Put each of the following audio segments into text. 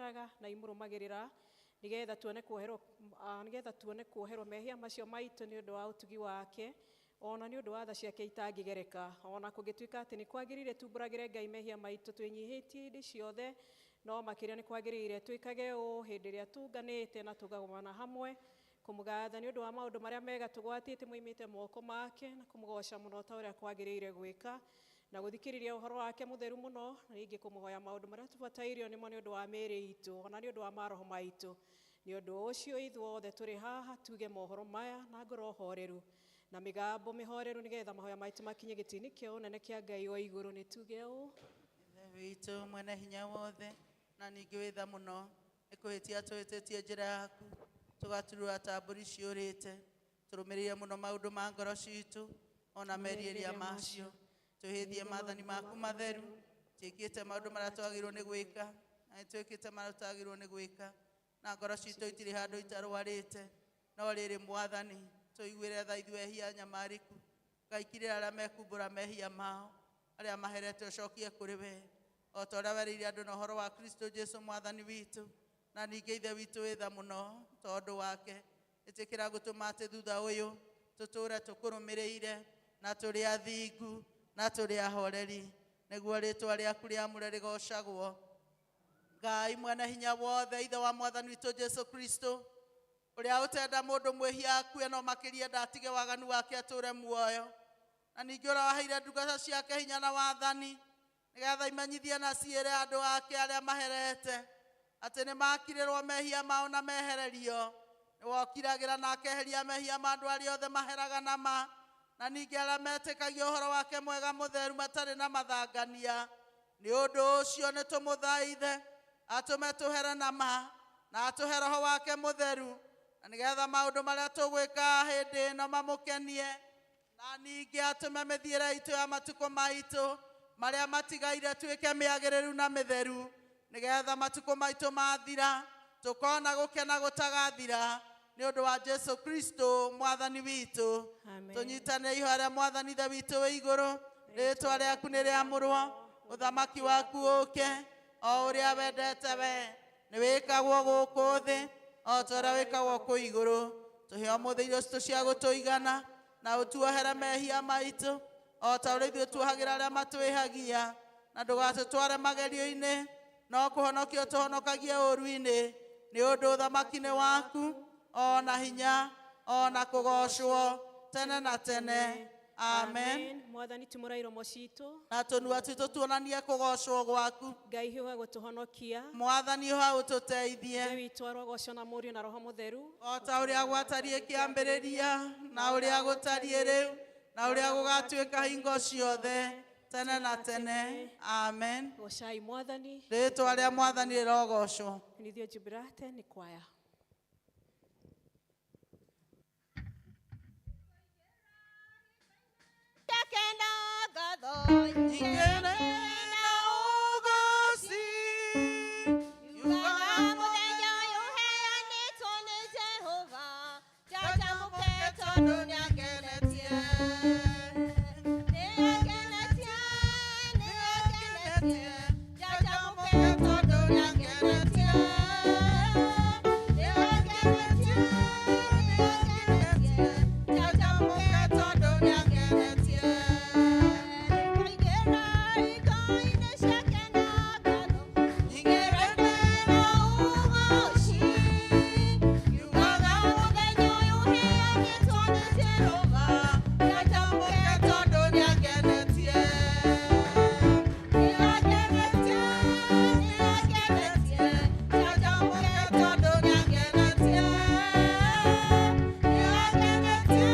iheraga na imũrũmagĩrĩra nĩgetha tuone kuoherwo nĩgetha tuone kuoherwo mehia macio maitũ nĩ ũndũ wa ũtugi wake ona nĩ ũndũ wa tha ciake itangĩgereka. Ona kũngĩtuĩka atĩ nĩ kwagĩrĩire tumbũragĩre Ngai mehia maitũ twĩnyihĩtie hĩndĩ ciothe, no makĩria nĩ kwagĩrĩire twĩkage ũũ hĩndĩ ĩrĩa tũnganĩte na tũkagomana hamwe kũmũgatha nĩ ũndũ wa maũndũ marĩa mega tũgwatĩte moimĩte moko make na kũmũgoca mũno ta ũrĩa kwagĩrĩire gwĩka na gũthikĩrĩria ũhoro wake mũtheru mũno na ningĩ kũmũhoya maũndũ marĩa tũbatairio nĩmo nĩ ũndũ wa mĩĩrĩ itũ ona nĩ ũndũ wa maroho maitũ. Nĩ ũndũ ũcio ithuothe tũrĩ haha tuge mohoro maya na ngoro horeru na mĩgambo mĩhoreru nĩgetha mahoya maitũ makinye gĩtĩ-inĩ kĩa ũnene kĩa Ngai wa igũrũ. Nĩ tuge ũũ: Ithe witũ mwene hinya wothe na ningĩ wĩ tha mũno, nĩ kũhĩtia tũhĩtĩtie njĩra yaku, tũgaturura ta mbũri ciũrĩte, tũrũmĩrĩire mũno maũndũ ma ngoro citũ ona merirĩria macio, twĩhĩtie maathani maku matheru, twĩkĩte maũndũ marĩa twagĩrĩirwo nĩ gwĩka na nĩtwĩkĩte marĩa tũtagĩrĩirwo nĩ gwĩka, na ngoro citũ itirĩ handũ itarwarĩte. No rĩrĩ Mwathani, tũiguĩre tha ithuĩ ehia nyamarĩku, Ngai kirĩra arĩa mekumbũra mehia mao, arĩa maherete ũcokie kũrĩ we, o ta ũrĩa werĩire andũ na ũhoro wa Kristo Jesu Mwathani witũ. Na ningĩ Ithe witũ wĩ tha mũno tondũ wake, ĩtĩkĩra gũtũma atĩ thutha ũyũ tũtũũre tũkũrũmĩrĩire na tũrĩ athingu na tũrĩ ahoreri, nĩguo rĩtwa rĩaku rĩamũre rĩgocagwo. Ngai mwene hinya wothe, Ithe wa Mwathani witũ Jesu Kristo, ũrĩa ũtenda mũndũ mwĩhia akue no makĩria ndatige waganu wake atũũre muoyo, na ningĩ ũrĩa waheire ndungata ciake hinya na wathani nĩgetha imenyithie na ciĩre andũ ake arĩa maherete atĩ nĩ makirĩrwo mehia mao na mehererio, nĩwokiragĩra na akeheria mehia ma andũ arĩa othe maheraga na ma, na ningĩ arĩa metĩkagia ũhoro wake mwega mũtheru matarĩ na mathangania. Nĩ ũndũ ũcio nĩ tũmũthaithe atũme tũhere na ma na atũhe roho wake mũtheru, na nĩgetha maũndũ marĩa tũgwĩka hĩndĩ ĩno mamũkenie, na ningĩ atũme mĩthiĩre itũ ya matukũ maitũ marĩa matigaire tuĩke mĩagĩrĩru na mĩtheru, nĩgetha matukũ maitũ mathira tũkona gũkena gũtagathira nĩ ũndũ wa Jesu Kristo Mwathani witũ. Amen. Tũnyitane ihoya rĩa Mwathani Ithe witũ wĩ igũrũ, rĩtwa rĩaku nĩ rĩamũrwo, ũthamaki waku ũke, o ũrĩa wendete we nĩ wĩkagwo gũkũ thĩ o ta ũrĩa wĩkagwo kũu igũrũ. Tũhe ũmũthĩ irio citũ cia gũtũigana, na ũtuohere mehia maitũ o ta ũrĩa ithuĩ tuohagĩra arĩa matwĩhagia, na ndũgatũtware magerio-inĩ, no kũhonokia ũtũhonokagie ũũru-inĩ, nĩ ũndũ ũthamaki nĩ waku, o na hinya, o na kũgoocwo tene na tene. Amen. Mwathani tumũra iromo citũ na tũnua twitũ tuonanie kũgoocwo gwaku. Ngai hiũha gũtũhonokia. Mwathani hiũha ũtũteithie. Ithe witũ arogocwo na Mũriũ na Roho Mũtheru, o ta ũrĩa gwatariĩ kĩambĩrĩria na ũrĩa gũtariĩ rĩu na ũrĩa gũgatuĩka hingo ciothe tene na tene. Amen. Gocai Mwathani. Rĩtwa rĩa Mwathani rĩrogocwo. Nithio Jubilate nĩ kwaya. Nyingĩre na ũgoci, yugaga Mũthenya ũyũ ũheanĩtwo nĩ Jehova, njanjamũke tondũ nĩangenetie. Nĩangenetie, nĩangenetie, njanjamũke tondũ nĩangenetie. Nĩangenetie, nĩangenetie, njanjamũke tondũ nĩangenetie. Nĩkũingĩra igo-inĩ ciake na ngatho, Nyingĩre na ũgoci, yugaga mũthenya ũyũ ũheanĩtwo nĩ Jehova, njanjamũke tondũ nĩangenetie. Nĩangenetie, nĩangenetie, njanjamũke tondũ nĩangenetie. Nĩangenetie,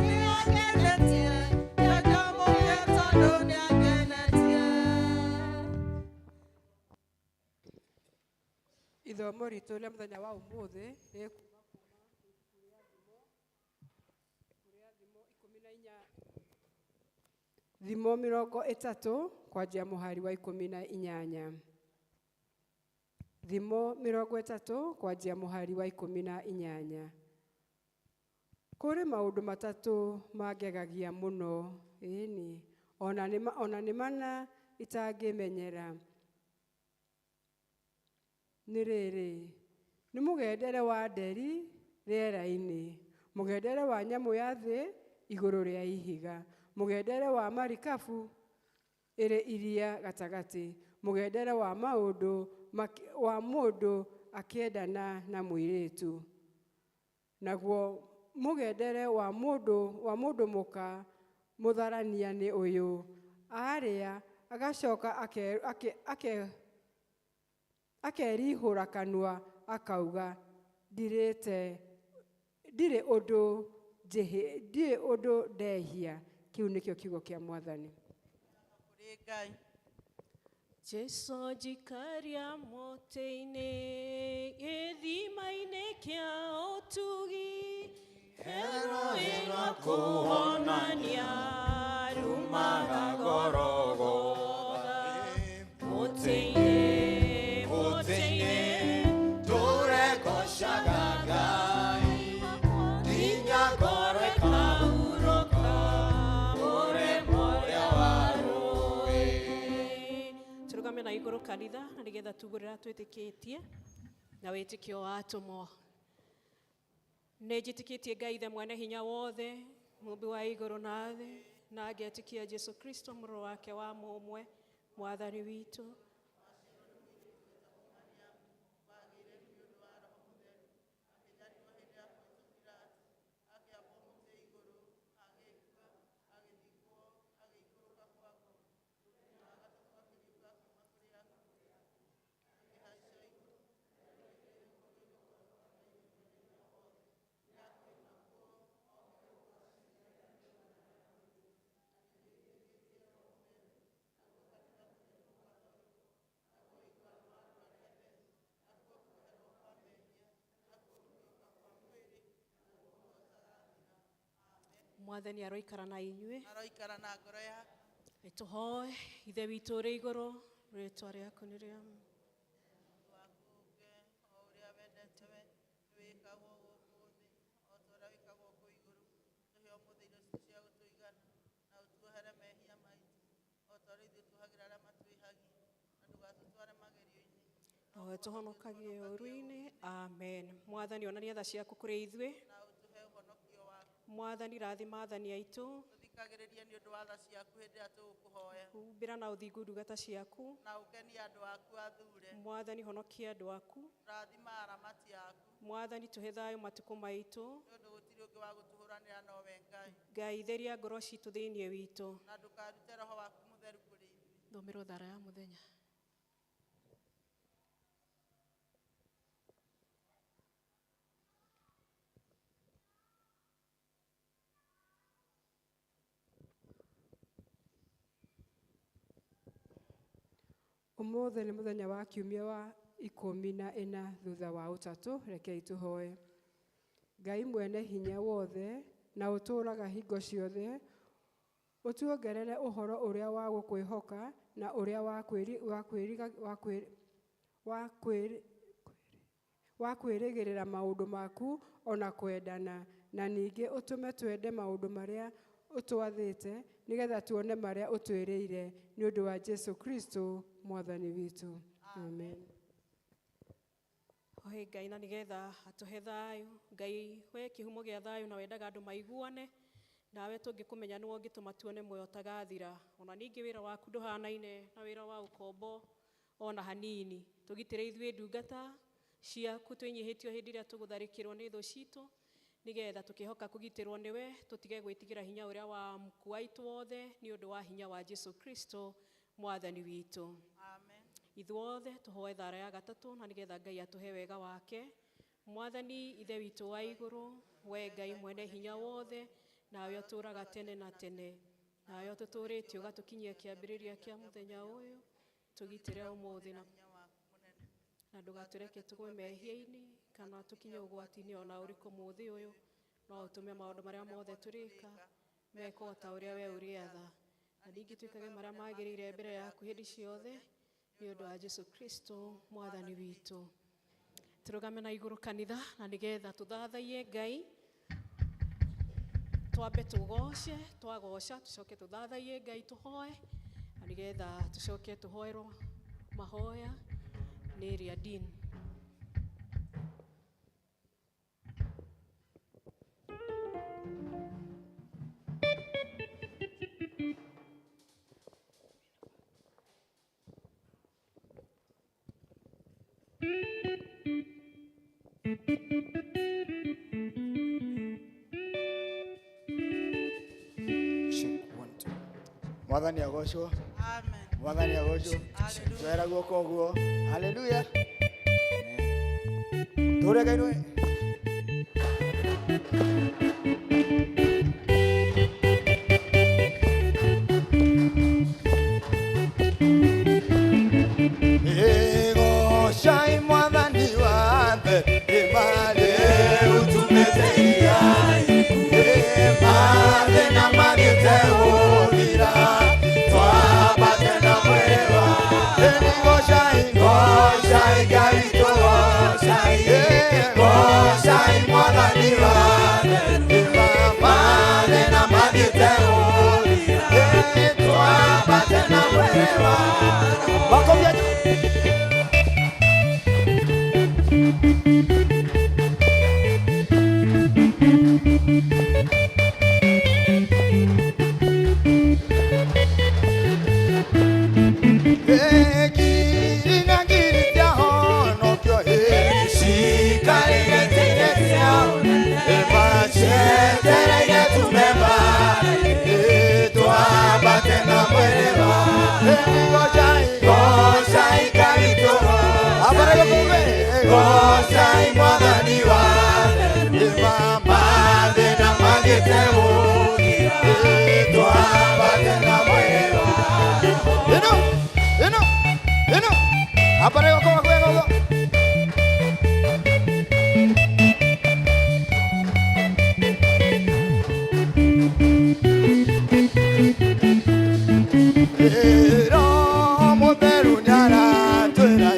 nĩangenetie, njanjamũke tondũ nĩangenetie. Ithomo ritũ rĩa mũthenya wa ũmũthĩ rĩkuma kuma ibuku rĩa Thimo ikũmi na inya, Thimo 30 kwanjia mũhari wa 18. Thimo 30 kwanjia mũhari wa 18. Kũrĩ maũndũ matatũ mangegagia mũno, ĩni ona nĩ mana itangĩmenyera. Nĩ rĩrĩ, nĩ mũgendere wa nderi rĩera-inĩ, mũgendere wa nyamũ ya thĩ igũrũ rĩa ihiga, mũgendere wa marikabu ĩrĩ iria gatagatĩ, mũgendere wa maũndũ wa mũndũ akĩendana na mũirĩtu, naguo mũgendere wa mũndũ mũka mũtharania nĩ ũyũ: arĩa agacoka akerihũra kanua akauga, ndirĩte ndirĩ ũndũ ndirĩ ũndũ ndehia. Kĩu nĩkĩo kiugo kĩa Mwathani. Kũrĩ Ngai. Jesu njikaria mũtĩ-inĩ, gĩthima-inĩ kĩa ũtugi, he rũĩ rwa kũhonania rumaga Gorogotha. Mũtĩ-inĩ, mũtĩ-inĩ, tũregocaga Ngai nginya ngoro ĩkahurũka mũrĩmo ũrĩa wa rũĩ. Tũrũgame na igũrũ, kanitha, na nĩgetha tugũrĩra twĩtĩkĩtie na wĩtĩkio wa atũmwo. Nĩ njĩtĩkĩtie Ngai Ithe mwene hinya wothe, mũmbi wa igũrũ na thĩ, na ngetĩkia Jesu Kristo, mũrũ wake wa mũmwe, Mwathani witũ. Wagĩire nĩ ũndũ wa Roho Mũtheru, akĩnyarirwo hĩndĩ ya Pontio Pilato, akĩambwo mũtĩ igũrũ, agĩkua, agĩthikwo, agĩikũrũka kwa ngũrũ. Mũthenya wa gatatũ akĩriũka akiuma kũrĩ akuũ, akĩhaica igũrũ, aikarĩte guoko-inĩ kwa Ngai Mwene-Hinya-Wothe. Nĩakoima kuo oke gũgaciira arĩa marĩ muoyo na nĩnjĩtĩkĩtie Roho Mũtheru, naguo kanitha mũtheru Mũkatoliki, nakuo ũiguano wa andũ arĩa atheru, nakuo kuoherwo kwa mehia, nakuo kũriũka kwa mwĩrĩ, naguo muoyo ũtagathira. Amen. Mwathani aroikara na inyuĩ. Aroikara na ngoro yaku. Nĩtũhoe. Ithe witũ ũrĩ igũrũ, rĩtwa rĩaku nĩ rĩa Waku ũke, o ũrĩa wendete we nĩ wĩkagwo gũkũ thĩ o ta ũrĩa wĩkagwo kũu igũrũ. Tũhe ũmũthĩ irio citũ cia gũtũigana, na ũtuohere mehia maitũ o ta ũrĩa ithuĩ tuohagĩra arĩa matwĩhagia, na ndũgatũtware magerio-inĩ, no tũhonokagie ũũru-inĩ. Amen. Mwathani, onania tha ciaku kũrĩ ithuĩ na ũtũhe ũhonokio waku. Mwathani, rathima athani aitũ. Tũthikagĩrĩrie nĩ ũndũ wa tha ciaku hĩndĩ ĩrĩa tũgũkũhoya. Humbĩra na ũthingu ndungata ciaku. Na ũkenie andũ aku athure. Mwathani, honokia andũ aku. Rathima aramati aku. Mwathani, tũhe thayũ matukũ maitũ. Nĩ ũndũ gũtirĩ ũngĩ wa gũtũhũranĩra nowe Ngai. Ngai, theria ngoro citũ thĩinĩ witũ. Na ndũkarute Roho waku Mũtheru kũrĩ ithuĩ. Thomerwo thara ya mũthenya. Ũmũthĩ nĩ mũthenya wa kiumia wa 14 thutha wa ũtatũ. Rekei tũhoe. Ngai mwene hinya wothe na ũtũũraga hingo ciothe, ũtuongerere ũhoro ũrĩa wa gũkwĩhoka na ũrĩa wa kwĩri- wa kwĩriga- wa kwĩri- wa kwĩri- wa kwĩrĩgĩrĩra maũndũ maku ona kwendana, na ningĩ ũtũme twende maũndũ marĩa ũtwathĩte, nĩgetha tuone marĩa ũtwĩrĩire, nĩ ũndũ wa Jesu Kristo Mwathani witũ. Amen. Ohe Ngai na nĩgetha atũhe thayũ. Ngai, we kĩhumo gĩa thayũ na wendaga andũ maiguane nawe, tũngĩkũmenya nĩwe ũngĩtũma tuone muoyo ũtagathira. Ona ningĩ wĩra waku ndũhanaine na wĩra wa ũkombo ona hanini. Tũgitĩre ithuĩ ndungata ciaku twĩnyihĩtio hĩndĩ ĩrĩa tũgũtharĩkĩrwo nĩ thũ citũ, nĩgetha tũkĩhoka kũgitĩrwo nĩwe tũtige gwĩtigĩra hinya ũrĩa wa mkuu waitũ wothe, nĩ ũndũ wa hinya wa Jesu Kristo Mwathani witũ. Amen. Ithuothe tũhoe thara ya gatatũ na nĩgetha Ngai atũhe wega wake. Mwathani Ithe witũ wa igũrũ, we Ngai mwene hinya wothe, nawe ũtũũraga tene na tene, nawe ũtũtũũrĩtie ũgatũkinyia kĩambĩrĩria kĩa mũthenya ũyũ, tũgitĩre ũmũthĩ na Hinya waku mũnene. Na ndũgatũreke tũgwe mehia-inĩ kana tũkinye ũgwati-inĩ ona ũrĩkũ mũthĩ ũyũ, no ũtũme maũndũ marĩa mothe tũrĩka mekwo ta ũrĩa we ũrĩatha, na ningĩ twĩkage marĩa magĩrĩire mbere yaku hĩndĩ ciothe, nĩ ũndũ wa Jesu Kristo Mwathani witũ. Tũrũgame na igũrũ, kanitha, na nĩgetha tũthathaiye Ngai. Twambe tũgoce, twagoca tũcoke tũthathaiye Ngai, tũhoe na nĩgetha tũcoke tũhoerwo mahoya nĩ ĩrĩa Dean. Mwathani agocwo. Amen. Mwathani agocwo. Hallelujah. Twera guoko ũguo. Haleluya. Tũrĩa Ngai nĩwe. Gocai Mwathani wa thĩ, ĩmarĩ ũtumĩte mathĩna mathiĩte gũthira, twambate na mwĩrĩ wa gocai, gocai Ngai witũ, gocai, gocai Mwathani wa thĩ, mathĩna mathiĩte gũthira, twambate na mwĩrĩ wa Makofi ya juu. Ngiri na ngiri ciahonokio, cikarĩire itĩ cia macetereire tume mbara, twambate na mwĩrĩ wa gocai, gocai Ngai witũ, gocai Mwathani wa mathĩna mathiĩte gũthira, twambate na mwĩrĩ wa Ino, ino, ino. Apare goko goko goko. Ero mutheru nĩaratwĩra,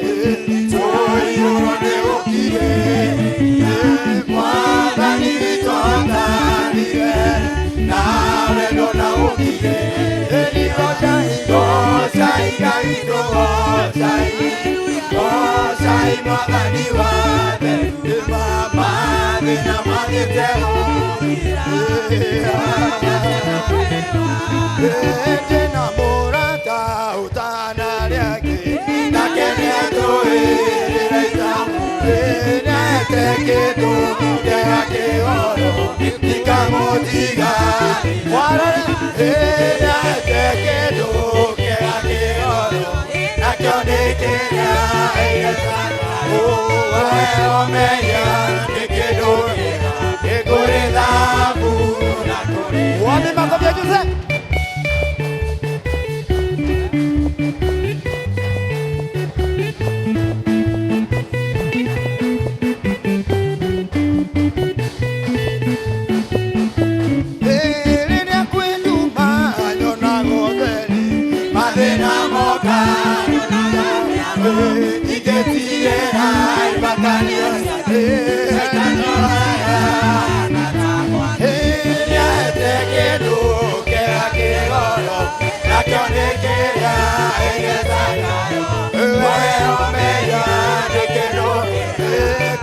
tũiyũrwo nĩ gũkirĩrĩria. Mwathani witũ atanire, nawe ndũnagũkirĩrĩria. Gocai, gocai Ngai witũ, gocai, gocai Mwathani wa thĩ, mathĩna mathiĩte gũthira. Ndĩna mũrata ũtanarĩa angĩ, nake nĩatũĩrĩra itamu, nĩahete kĩndũ kĩega kĩoro, ndikamũtiga. Mwarore, nĩahete kĩndũ kĩega kĩoro, nakĩo nĩ kĩrĩa aigĩte. We ũmenya nĩ kĩndũ kĩega, nĩ kũrĩ thahabu na kũrĩ. Wapi makofi ya juu? Rĩrĩa kwĩnduma nyonaga ũtheri, mathĩna moka ingĩtigĩra ibatanio nĩahete kĩndũ kĩega kĩgoro, nakĩo nĩ kĩrĩa ĩgetaga. We ũmenya nĩ kĩndũ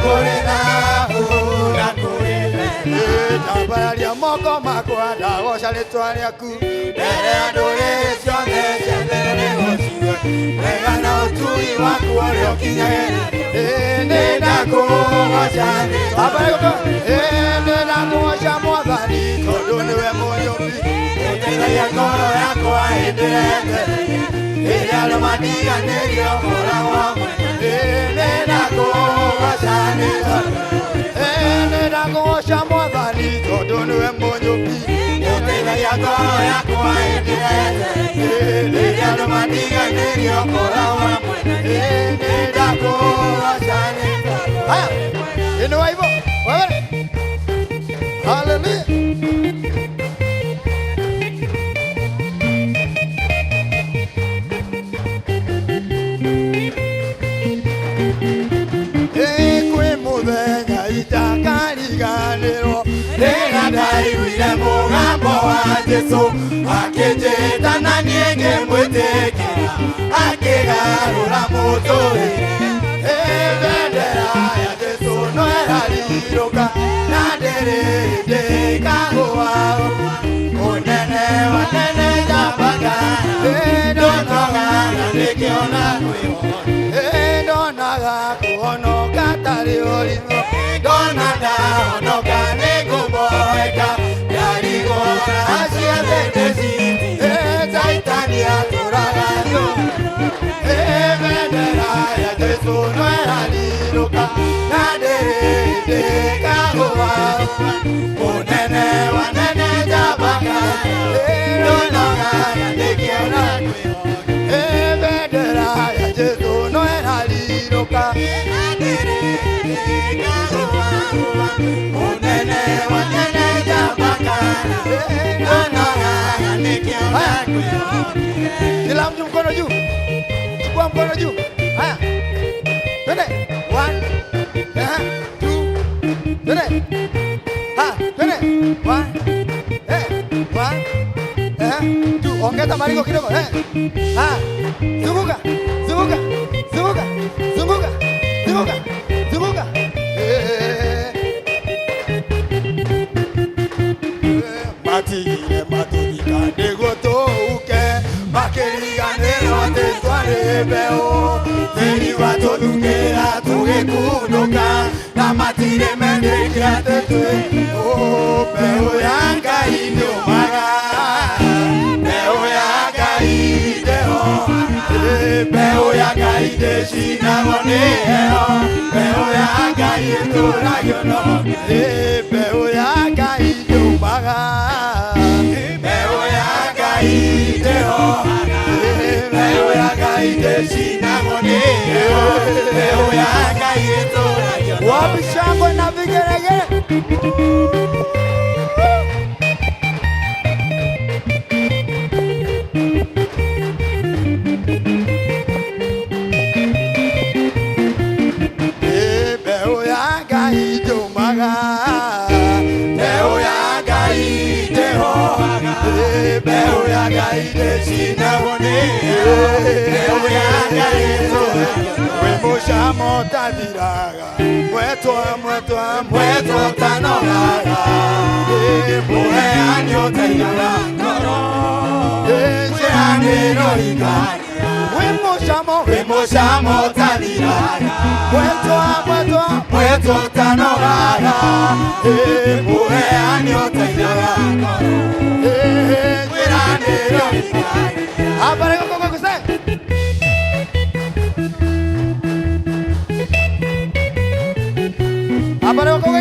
kũrĩ thahabu na kũrĩ betha. Ndambararia moko makwa ndagoca rĩtwa rĩaku mbere ya ndũrĩrĩ ciothe ciothe nĩgũciwe wega na ũtugi waku ũrĩa ũkinyagĩra. Nĩ ndakũgoca, nĩ ndakũgoca Mwathani tondũ nĩwe mũnyũmbi, ũteithagia ngoro yakwa hĩndĩ ĩrĩa ĩrĩa andũ matiganĩirie ũkoragwo hamwe. Nĩ ndakũgoca nĩ tondũ nĩ ndakũgoca Mwathani tondũ nĩwe mũnyũmbi, ũteithagia ngoro yakwa hĩndĩ ĩrĩa andũ matiganĩirie ũkoragwo hamwe. Nĩ ndakũgoca nĩ tondũ. Haya, inua hivyo wewe. Hallelujah. Kwĩ mũthenya itakariganĩrwo, rĩrĩa ndaiguire mũgambo wa Jesũ akĩnjĩta na niĩ ngĩmwĩtĩkĩra, akĩgarũra mũtũrĩre. Bendera ya Jesũ no ĩrarirũka na ndĩrĩ hĩndĩ ĩkagũa. Ũnene wa nene njambaga, ndonoga na nĩkĩona kwĩhona, ndonaga kũhonoka tarĩ ũrimũ, ndona ndahonoka nĩngũmboeka, ndarigwo na ciothe ndĩci. ĩrarirũka na ndĩrĩ ndĩkagũa mũnene wa nene njambaga ĩronogaga ndĩkĩona bendera ya Jesũ no ĩrarirũka na ndĩrĩ ndĩkagũa mũnene wa nene njambaga ĩronogaga ndĩkĩona. Kila mtu mkono juu. Chukua mkono juu. Haya. Twende. 1 2 twende. Ha, twende. 1 1 2. Ongeza maringo kidogo. Ha. Zunguka. Zunguka. Zunguka. Zunguka. Zunguka. Zunguka. Matigire matuthika nĩguo tũũke makĩriganĩrwo atĩ twarĩ mbeũ tĩri watũthukĩra tũgĩkunũka na matirĩ metĩkia atĩ twĩ mbeũ ya Ngai nĩũmaga mbeũ ya Ngai ndĩhohaga mbeũ ya Ngai ndĩcinagwo nĩ heho mbeũ ya Ngai ĩtũragio no mbeũ ya Ngai ndĩũmaga mbeũ ya Ngai ndĩhohaga mbeũ ya Ngai ndĩcinagwo nĩ heho mbeũ ya Ngai ĩtũragio. Wapi shangwe na vigelegele? Mbeũ ya Ngai ndĩũmaga mbeũ ya Ngai ndĩhohaga mbeũ ya Ngai ndĩcinagwo nĩ heho mbeũ ya Ngai ĩtũragio. Wĩ mũcamo ũtathiraga mwetwa mwetwa mwetwa ũtanogaga mũheani ũtainaga ngoro njĩranĩro ikagia wĩ mũcamo ũtathiraga mwetwa mwetwa mwetwa ũtanogaga mũheani ũtainaga ngoro njĩranĩro ikagia. Hapa niko kwa kusema hapa niko kwa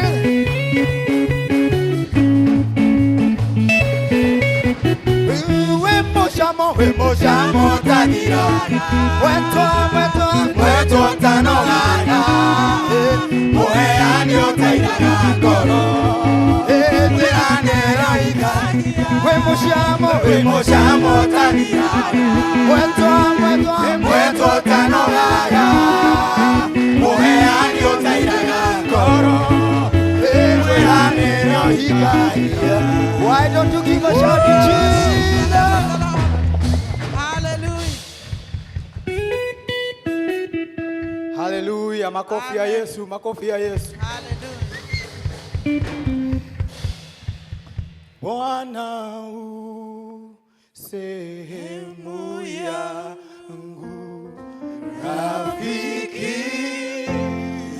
wĩ mũcamo ũtathiraga mwetwa mwetwa mwetwa ũtanogaga mũheani ũtainaga ngoro njĩranĩro ikagia wĩ mũcamo ũtathiraga mwetwa mwetwa mwetwa ũtanogaga mũheani ũtainaga ngoro njĩranĩro ikagia. Why don't you give a shout to Jesus? Hallelujah. Hallelujah. Makofi ya Yesu, makofi ya Yesu. Hallelujah. Bwana u sehemu yangu, rafiki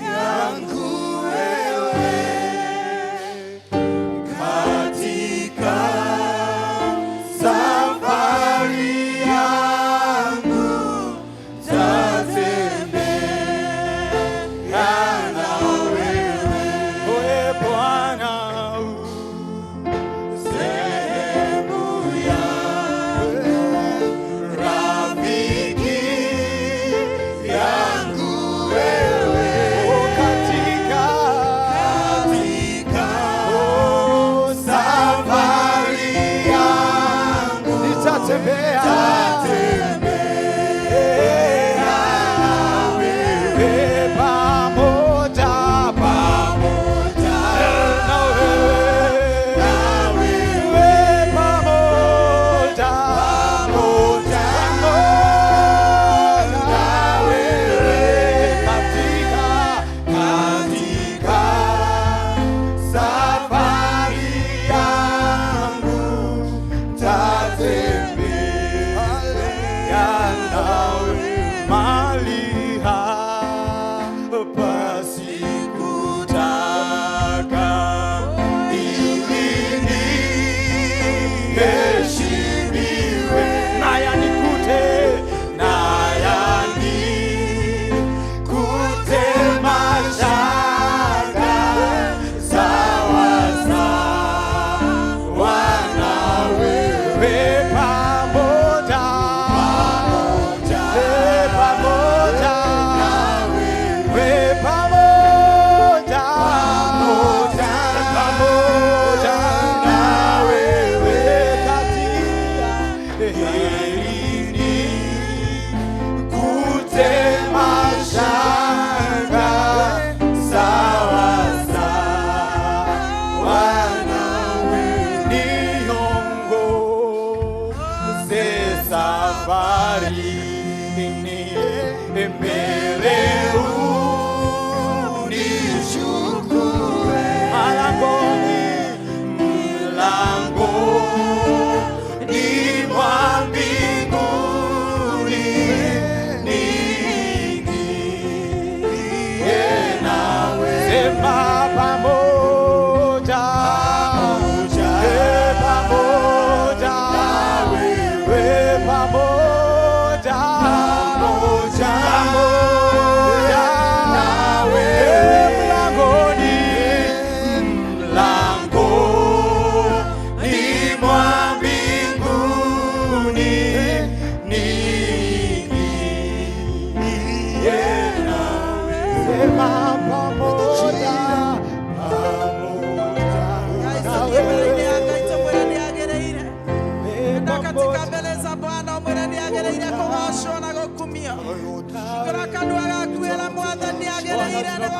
yangu wewe, katika safari yangu tatembea na wewe. Oe Bwana u sehemu yangu, rafiki yangu wewe, katika safari yangu nitatembea na wewe, pamoja na wewe, pamoja na wewe, katika safari yangu tatembea nawe mahali hapa sikutaka ili niheshimiwe na yanikute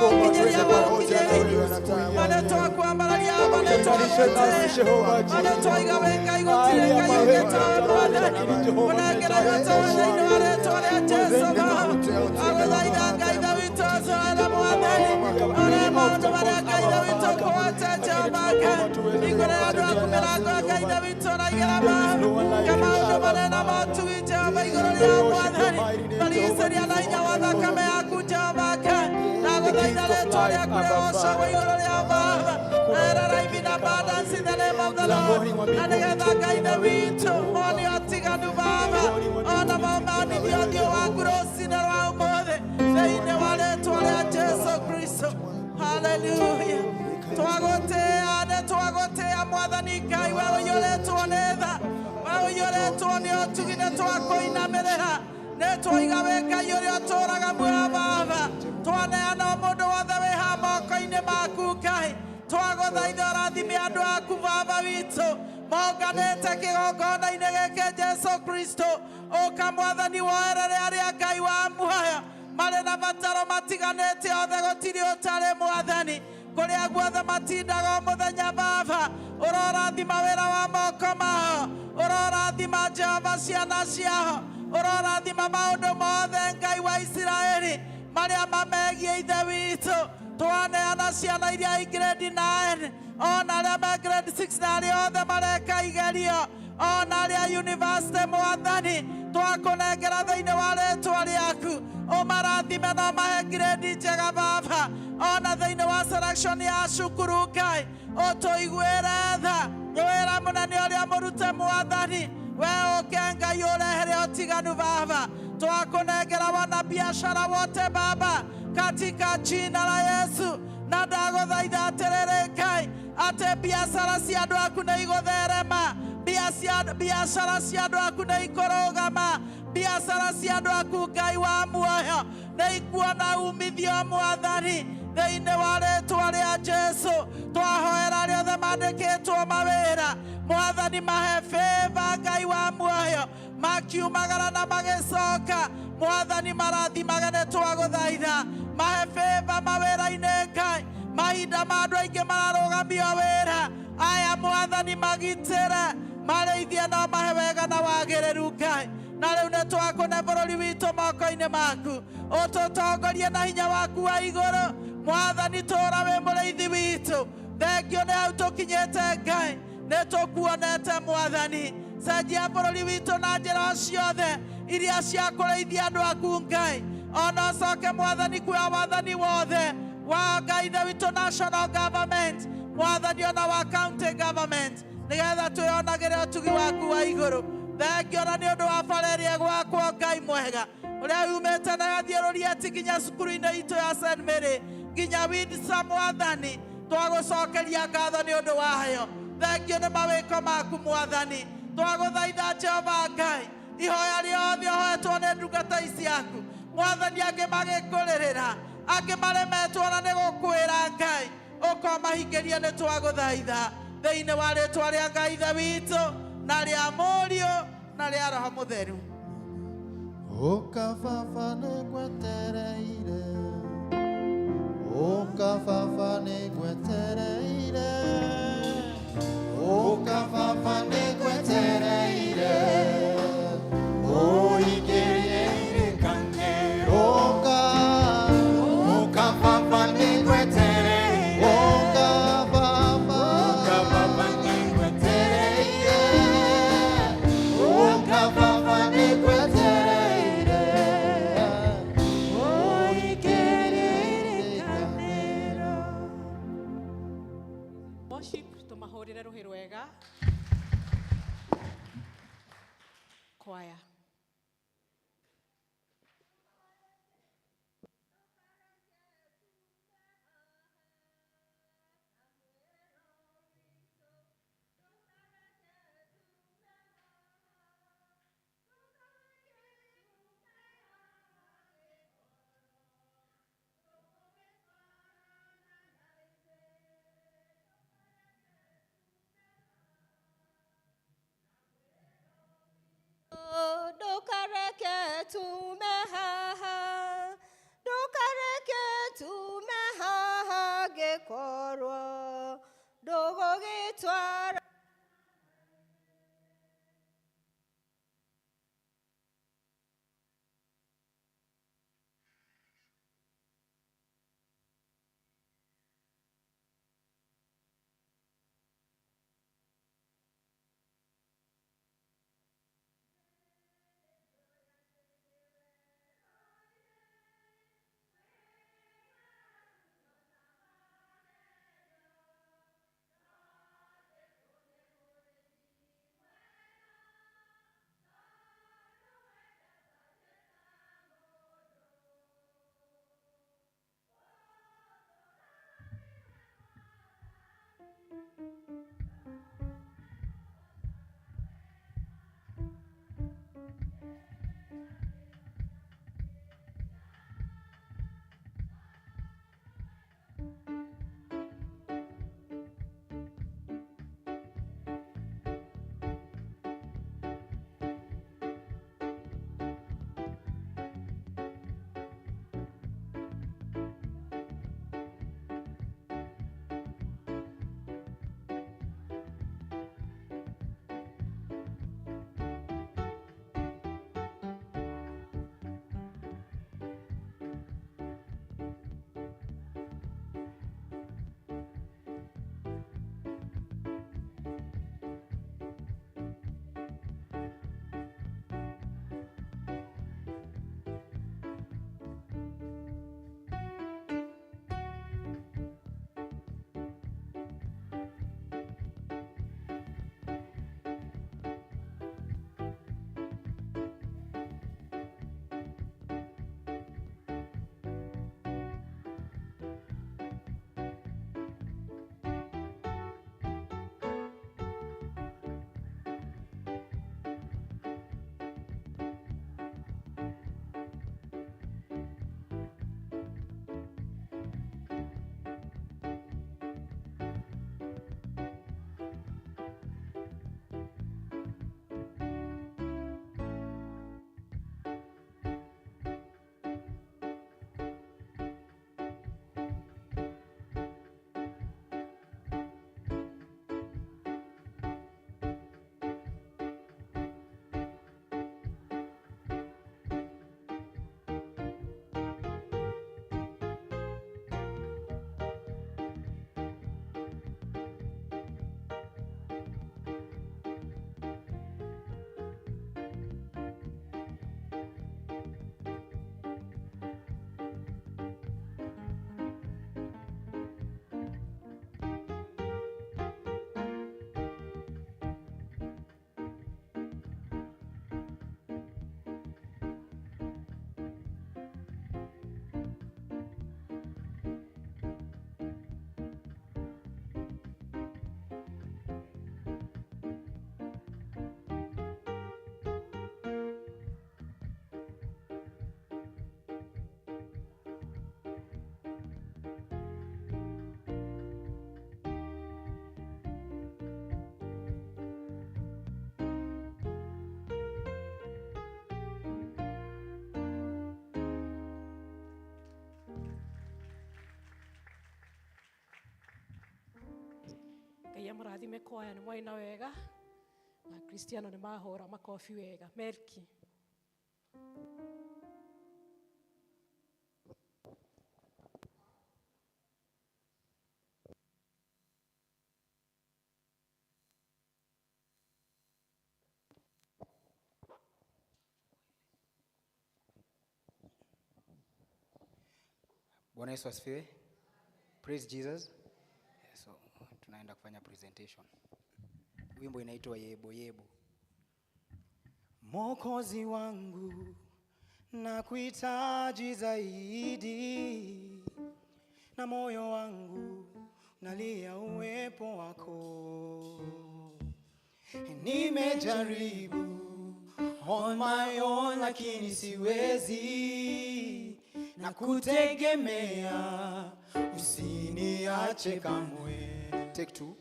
Waũkinyeria waũkinyeria marĩtwa kwambararia marĩtwa marĩtwa iga wĩ Ngai gũtirĩ Ngai ũngĩ tawe Mwathani ũnengera gũtũũra thĩinĩ wa rĩtwa rĩa Jesũ Baba agũthaitha Ngai Ithe witũ ũcoere Mwathani ũrĩa maũndũ marĩa Ngai Ithe witũ ũkũhotete Jehova Ngai hingũrĩra andũ aku mĩrango Ngai Ithe witũ na igera ka maũndũ marĩa na motugi Jehova igũrũ rĩa Mwathani marigicĩria na hinya wa thakame yaku Jehova Ngai ndagũthaitha rĩtwa rĩaku rĩgocagwo igũrũ rĩa Baba erera in abundance in the name of the Lord na nĩgetha Ngai Ithe witũ mone ũtiganu Baba ona maumanithio ũthiũ waku rũcinĩ rwa ũmũthĩ thĩinĩ wa rĩtwa rĩa Jesũ Kristo. Hallelujah. Twagũtĩĩa nĩ twagũtĩĩa Mwathani Ngai we ũiyũrĩtwo nĩ tha we ũiyũrĩtwo nĩ ũtugi nĩ twakũinamĩrĩra nĩ twoiga wĩ Ngai ũrĩa ũtũũraga muoyo Baba twaneana o mũndũ wothe wĩ haha moko-inĩ maku Ngai twagũthaitha ũrathime andũ aku Baba witũ monganĩte kĩgongona-inĩ gĩkĩ Jesũ Kristo ũka Mwathani woerere arĩa Ngai wa muoyo marĩ na bataro matiganĩte othe gũtirĩ ũtarĩ Mwathani kũrĩa guothe matindaga o mũthenya Baba ũrorathima wĩra wa moko mao ũrorathima Jehova ciana ciao ũrorathima maũndũ mothe Ngai wa Isiraeli marĩa mamegiĩ Ithe witũ twaneana ciana iria i grade 9 ona arĩa me grade 6 na arĩa othe mareka igerio ona arĩa university Mwathani twakũnengera thĩinĩ wa rĩtwa rĩaku ũmarathime na ũmahe grade njega Baba ona thĩinĩ wa selection ya cukuru Ngai ũtũiguĩre tha wĩra mũnene ũrĩa mũrute Mwathani we ũke Ngai ũrehere ũtiganu Baba twakũnengera wanabiashara wote Baba katika jina la Yesu na ndagũthaitha atĩrĩrĩ Ngai atĩ biacara cia andũ aku nĩ igũtherema biacara cia andũ aku nĩ ikũrũgama biacara cia andũ aku Ngai wa muoyo nĩ ikuona umithio Mwathani thĩinĩ wa rĩtwa rĩa Jesũ twahoera arĩa othe mandĩkĩtwo mawĩra Mwathani mahe favor Ngai wa muoyo makiumagara na magĩcoka Mwathani marathimage nĩ twagũthaitha mahe favor mawĩra-inĩ Ngai mahinda ma andũ aingĩ mararũgamio wĩra aya Mwathani magitĩre marĩithie na mahe wega na wagĩrĩru Ngai na rĩu nĩ twakũne bũrũri witũ moko-inĩ maku ũtũtongorie na hinya waku wa igũrũ Mwathani tũũra wĩ mũrĩithi witũ thengio nĩ hau tũkinyĩte Ngai nĩ tũkuonete Mwathani cenjia bũrũri witũ na njĩra o ciothe iria cia kũrĩithia andũ aku Ngai ona ũcoke Mwathani kuoya wathani wothe wa Ngai Ithe witũ national government Mwathani ona wa county government nĩgetha twĩonagĩre ũtugi waku wa igũrũ thengio na nĩ ũndũ wa bara ĩrĩa ĩgwakwo Ngai mwega ũrĩa yumĩte na ĩgathiũrũria ti nginya cukuru-inĩ itũ ya St Mary nginya Windsor Mwathani twagũcokeria ngatho nĩ ũndũ wayo thengio nĩ mawĩko maku Mwathani twagũthaitha Jehova Ngai ihoya rĩothe ũhoetwo nĩ ndungata ici aku Mwathani angĩ magĩkũrĩrĩra angĩ maremetwo na nĩ gũkwĩra Ngai ũkomahingĩria nĩ twagũthaitha thĩinĩ wa rĩtwa rĩa Ngai Ithe witũ na rĩa Mũriũ na rĩa Roho Mũtheru. Ũka Baba nĩngwetereire Ũka Baba nĩngwetereire Ũka Baba nĩngwetereire Ũingĩrie irĩkanĩro Ũka Ũka Baba nĩngwetereire Ũka Baba Ũka Baba nĩngwetereire Ũka Baba nĩngwetereire Ũingĩrie irĩkanĩro. Worship tũmahũrĩre rũhĩ rwega kwaya. Ũngĩkorwo ndũgũgĩtwara Ngai amũrathime kwaya nĩ mwaina wega na Kristiano nĩ mahũra makobi wega. Melki. Bwana Yesu asifiwe. Praise Jesus. So tunaenda kufanya presentation. Wimbo inaitwa Yebo Yebo. Mwokozi wangu nakuhitaji zaidi, na moyo wangu nalia uwepo wako. Nimejaribu on my own lakini siwezi, na kutegemea usiniache kamwe. Take two.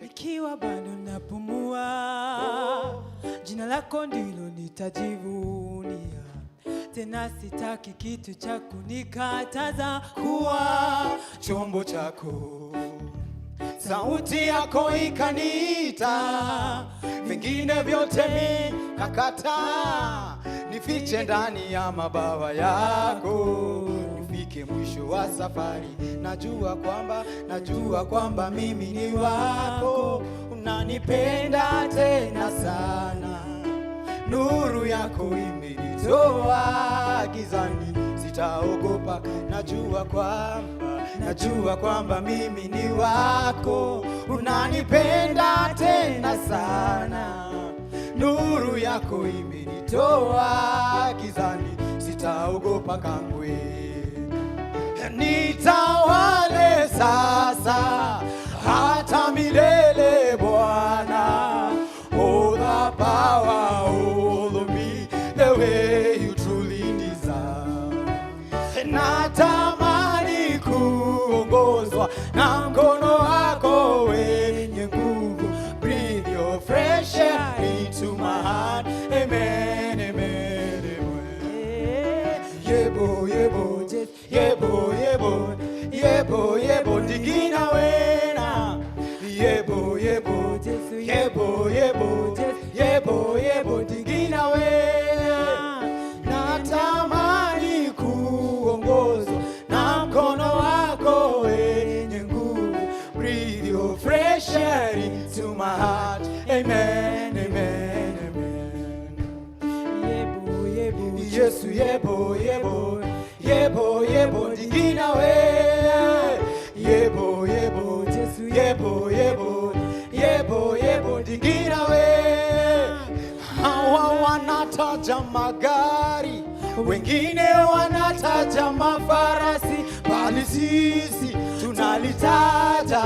Ikiwa bado napumua, jina lako ndilo nitajivunia. Tena sitaki kitu cha kunikataza kuwa chombo chako, sauti yako ikaniita, vingine vyote mi kakataa, nifiche ndani ya mabawa yako, nifike mwisho wa safari. Najua kwamba mimi ni wako, unanipenda tena sana, nuru yako imenitoa gizani, sitaogopa. Najua kwamba mimi ni wako, unanipenda tena sana, nuru yako imenitoa gizani, sitaogopa kamwe. Nitawale sasa hata milele Bwana. Oh, the power, all of me, the way you truly deserve. Natamani kuongozwa na mkono wako wenye nguvu. Breathe your fresh air into my heart. Amen, amen, amen. Yebo, yebo, yebo, yebo, yebo, yebo, digina wena. Yebo, yebo, yebo, yebo, yebo, yebo, digina wena. Natamani kuongozwa na mkono wako wenye nguvu. Breathe your fresh air into my heart. Amen, amen, amen. Yebo, yebo, Yesu yebo yebo yebo yebo digina we yebo yebo Yesu yebo yebo yebo yebo digina we. Hawa wanataja magari, wengine wanataja mafarasi, bali sisi tunalitaja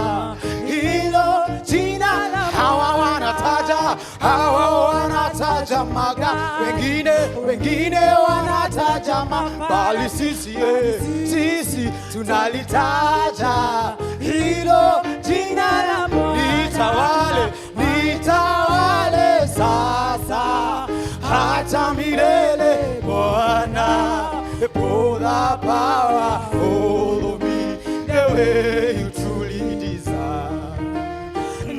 hilo jina. Hawa wanataja magari, wengine wanataja bali sisi sisi tunalitaja hilo jina la Bwana. Nitawale, nitawale sasa hata milele Bwana. For the power, all of me, the way you truly desire.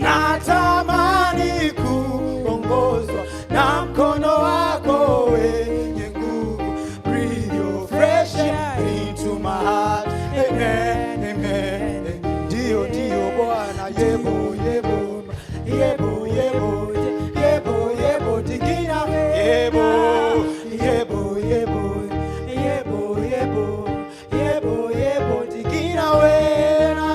Natamani kuongozwa na mkono wako wenye nguvu. Breathe your fresh air into my heart. Amen, amen. Ndio, ndio Bwana, yebo, yebo, yebo, yebo, yebo, yebo, digina, yebo, yebo, yebo, yebo, yebo, yebo, yebo, digina wena.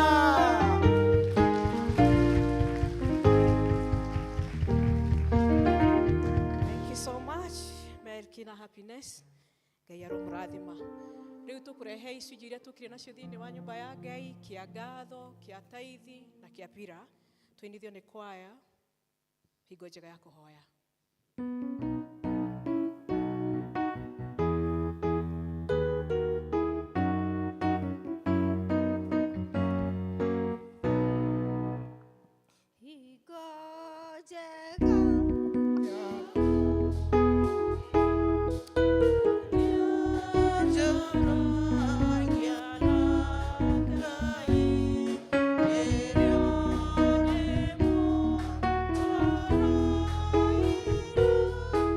Thank you so much Melkina Happiness. Ngai aromũrathima. Rĩu tũkũrehe icunjĩ iria tũkire nacio thĩinĩ wa nyũmba ya Ngai, kĩa ngatho, kĩa taithi na kĩa pira. Tũinithio nĩ kwaya hingo njega ya kũhoya. Hingo njega Thank you.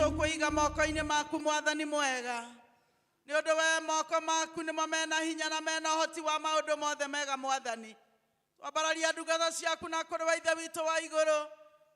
Tũkwĩiga moko-inĩ maku Mwathani mwega. Nĩ ũndũ we moko maku nĩmo mena hinya na mena ũhoti wa maũndũ mothe mega Mwathani. Twambararia ndungata ciaku na kũrĩ wa Ithe witũ wa igũrũ.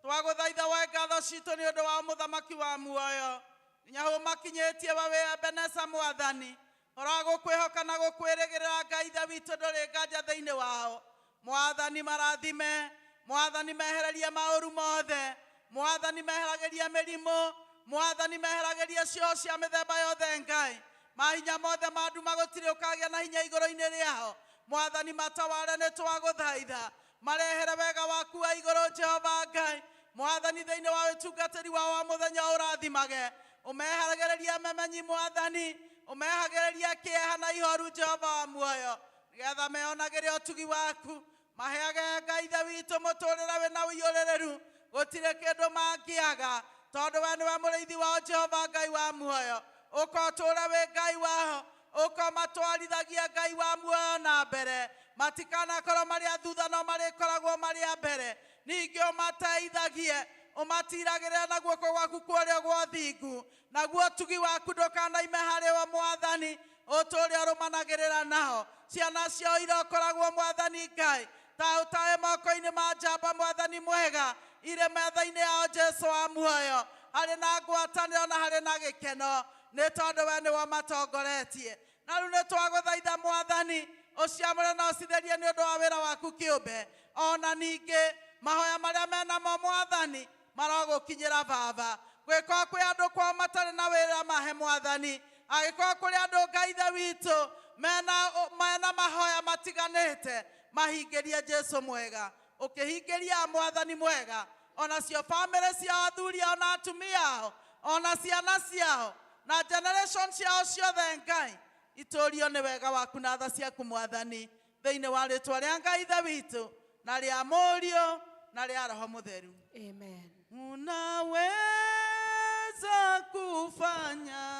Twagũthaitha woe ngatho citũ nĩ ũndũ wa mũthamaki wa muoyo. Nginya hau makinyĩtie we wĩ Ebeneza Mwathani. Ũragũkwĩhoka na gũkwĩrĩgĩrĩra Ngai Ithe witũ ndũrĩ nganja thĩinĩ wao. Mwathani marathime, Mwathani mehererie maũru mothe, Mwathani meheragĩrie mĩrimũ, Mwathani meheragĩrie cioho cia mĩthemba yothe Ngai. Mahinya mothe ma nduma gũtirĩ ũkagĩa na hinya igũrũ-inĩ rĩao. Mwathani mataware nĩ twagũthaitha. Marehere wega waku wa igũrũ Jehova Ngai. Mwathani thĩinĩ wa ũtungatĩri wao wa mũthenya ũrathimage. Ũmeheragĩrĩrie memenyi Mwathani, ũmehagĩrĩrie kĩeha na ihoru Jehova wa muoyo. Nĩgetha meyonagĩre ũtugi waku. Maheage Ngai Ithe witũ mũtũrĩre wĩna ũiyũrĩrĩru. Gũtirĩ kĩndũ mangĩaga tondũ we nĩwe mũrĩithi wao Jehova Ngai wa muoyo. Ũka ũtũũre wĩ Ngai wao, ũka ũmatwarithagia Ngai wa muoyo na mbere. Matikanakorwo marĩ a thutha no marĩkoragwo marĩ a mbere. Ningĩ ũmateithagie, ũmatiragĩrĩra na guoko gwaku kwa ũrĩo gwa ũthingu. Naguo ũtugi waku ndũkanaime harĩ we Mwathani, ũtũũre ũrũmanagĩrĩra nao. Ciana ciao irokoragwo Mwathani Ngai ta ũtae moko-inĩ ma njamba Mwathani mwega, irĩ metha-inĩ yao Jesũ wa muoyo, harĩ na ngwatanĩro na harĩ na gĩkeno, nĩ tondũ we nĩwe ũmatongoretie. Na rĩu nĩ twagũthaitha Mwathani, ũciamũre na ũcitherie nĩ ũndũ wa wĩra waku kĩũmbe. Ona ningĩ mahoya marĩa menamo Mwathani marogũkinyĩra Baba. Gwĩkorwo kwĩ andũ kwao matarĩ na wĩra mahe Mwathani, angĩkorwo kũrĩ andũ Ngai Ithe witũ mena mahoya matiganĩte, mahingĩrie Jesũ mwega. Ũkĩhingĩria Mwathani mwega, onacio bamĩrĩ ciao athuri ao na atumia ao, ona ciana ciao na generation ciao ciothe Ngai, itũrio nĩ wega waku na tha ciaku Mwathani, thĩinĩ wa rĩtwa rĩa Ngai Ithe witũ na rĩa Mũriũ na rĩa Roho Mũtheru. Amen. Unaweza kufanya,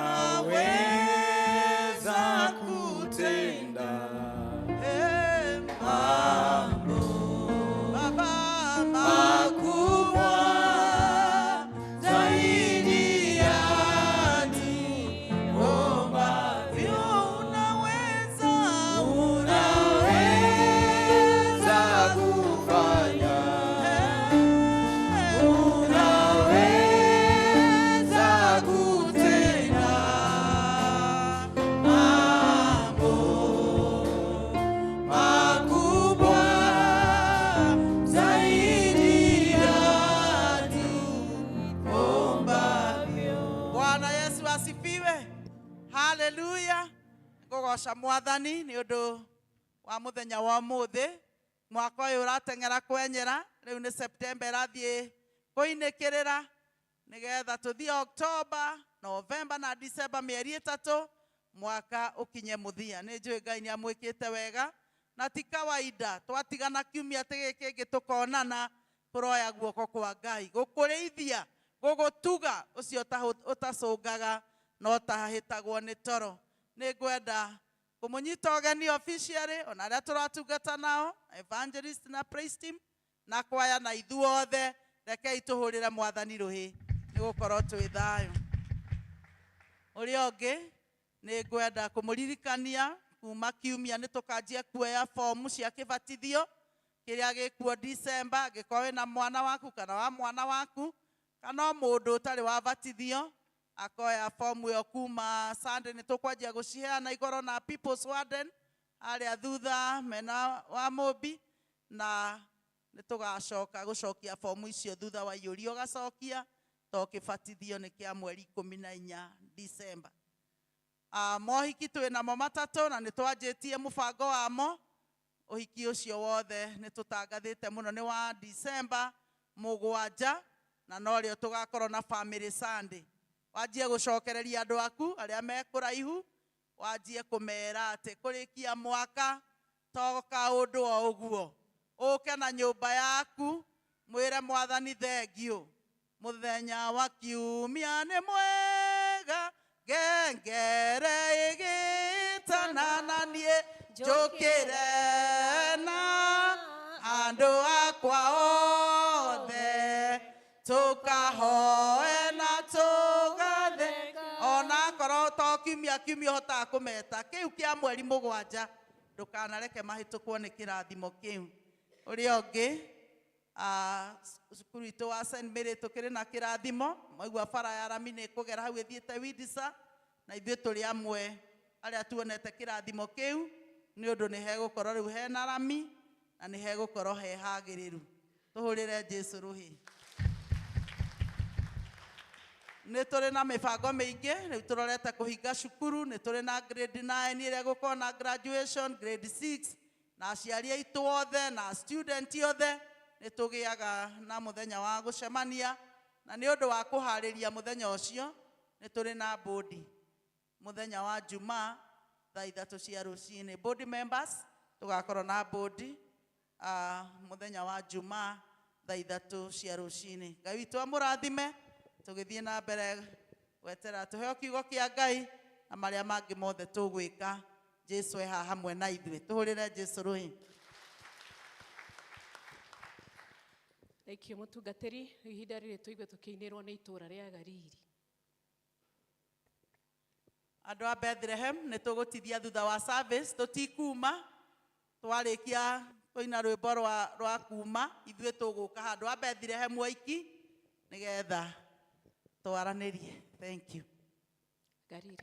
Unaweza kutenda mambo Baba makubwa zaidi ya tuombavyo. Unaweza, Unaweza kufanya, unaweza kutenda mambo makubwa zaidi ya tuombavyo. Bwana Yesu asifiwe. Haleluya. Ngũgoca Mwathani nĩ ũndũ wa mũthenya wa ũmũthĩ. Mwaka ũyũ ũrateng'era kwenyera, rĩu nĩ September ĩrathiĩ kũinĩkĩrĩra nĩgetha tũthiĩ October, November na December, mĩeri ĩtatũ mwaka ũkinye mũthia. Nĩ njũĩ Ngai nĩ amwĩkĩte wega na ti kawaida twatigana kiumia tĩ gĩkĩ kĩngĩ tũkonana, tũroya guoko kwa Ngai gũkũrĩithia, gũgũtuga, ũcio ũtacũngaga na ũtahĩtagwo nĩ toro. Nĩ ngwenda kũmũnyita ũgeni officially, ona arĩa tũratungata nao, evangelist na praise team na kwaya na ithuothe, rekei tũhũrĩre Mwathani rũhĩ nĩ gũkorwo twĩ thayũ. Ũrĩa ũngĩ nĩ ngwenda kũmũririkania kuma kiumia nĩ tũkanjia kuoya fomu cia kĩbatithio kĩrĩa gĩkuo December. Angĩkorwo wĩna mwana waku kana wa mwana waku kana o mũndũ ũtarĩ wabatithio akoya fomu ĩyo kuma Sunday, nĩ tũkwanjia gũciheana igoro na People's Warden harĩa thutha mena wa Mũmbi, na nĩ tũgacoka gũcokia fomu icio thutha wa iyũria ũgacokia to kĩbatithio nĩ kĩa mweri 14 December. Mohiki twĩ namo matatũ na nĩ twanjĩtie mũbango wamo. Ũhiki ũcio wothe nĩ tũtangathĩte mũno nĩ wa December 7, na norĩo tũgakorwo na family Sunday. Wanjie gũcokereria andũ aku arĩa me kũraihu, wanjie kũmera atĩ kũrĩkia mwaka to kaũndũ o ũguo. Ũke na nyũmba yaku mwĩre Mwathani thengiũ. Mũthenya wa kiumia nĩ mwega, ngengere ĩgĩtana na niĩ njũkĩre na andũ akwa othe, tũkahoe Tũmahoe na tũgathe onakorwo to kiumia kiumia ũhotaga kũmeta kĩu kĩa mweri mũgwanja ndũkanareke mahĩtũkwo nĩ kĩrathimo kĩu. Ũrĩa ũngĩ cukuru itũ wa St Mary tũkĩrĩ na kĩrathimo mwaigua bara ya rami nĩ ĩkũgera hau ĩthiĩte Windsor na ithuĩ tũrĩ amwe arĩa tuonete kĩrathimo kĩu nĩ ũndũ nĩ hegũkorwo rĩu hena rami na nĩ hegũkorwo he hagĩrĩru. Tũhũrĩre Jesũ rũhĩ. Nĩ tũrĩ na mĩbango mĩingĩ rĩu tũrorete kũhinga cukuru nĩ tũrĩ na grade 9 ĩrĩa ĩgũkorwo na graduation grade 6 na aciari aitũ othe na student othe nĩ tũgĩaga na mũthenya wa gũcemania na nĩ ũndũ wa kũharĩria mũthenya ũcio nĩ tũrĩ na bodi mũthenya wa Jumaa thaa ithatũ cia rũcinĩ. Board members tũgakorwo na bodi mũthenya wa Jumaa thaa ithatũ cia rũcinĩ. Ngai witũ amũrathime tũgĩthiĩ na mbere gwetera tũheo kiugo kĩa Ngai na marĩa mangĩ mothe tũgwĩka. Jesũ e haha hamwe na ithuĩ. Tũhũrĩre Jesũ rũhĩ. Thank you mũtungatĩri. Ihinda rĩrĩ tũigue tũkĩinĩrwo nĩ itũũra rĩa Galili. Andũ a Bethlehem nĩ tũgũtithia thutha wa service tũtikuma twarĩkia kũina rwĩmbo rwa kuma ithuĩ tũgũka handũ a Bethlehem waiki nĩgetha twaranĩrie. Thank you. Galili.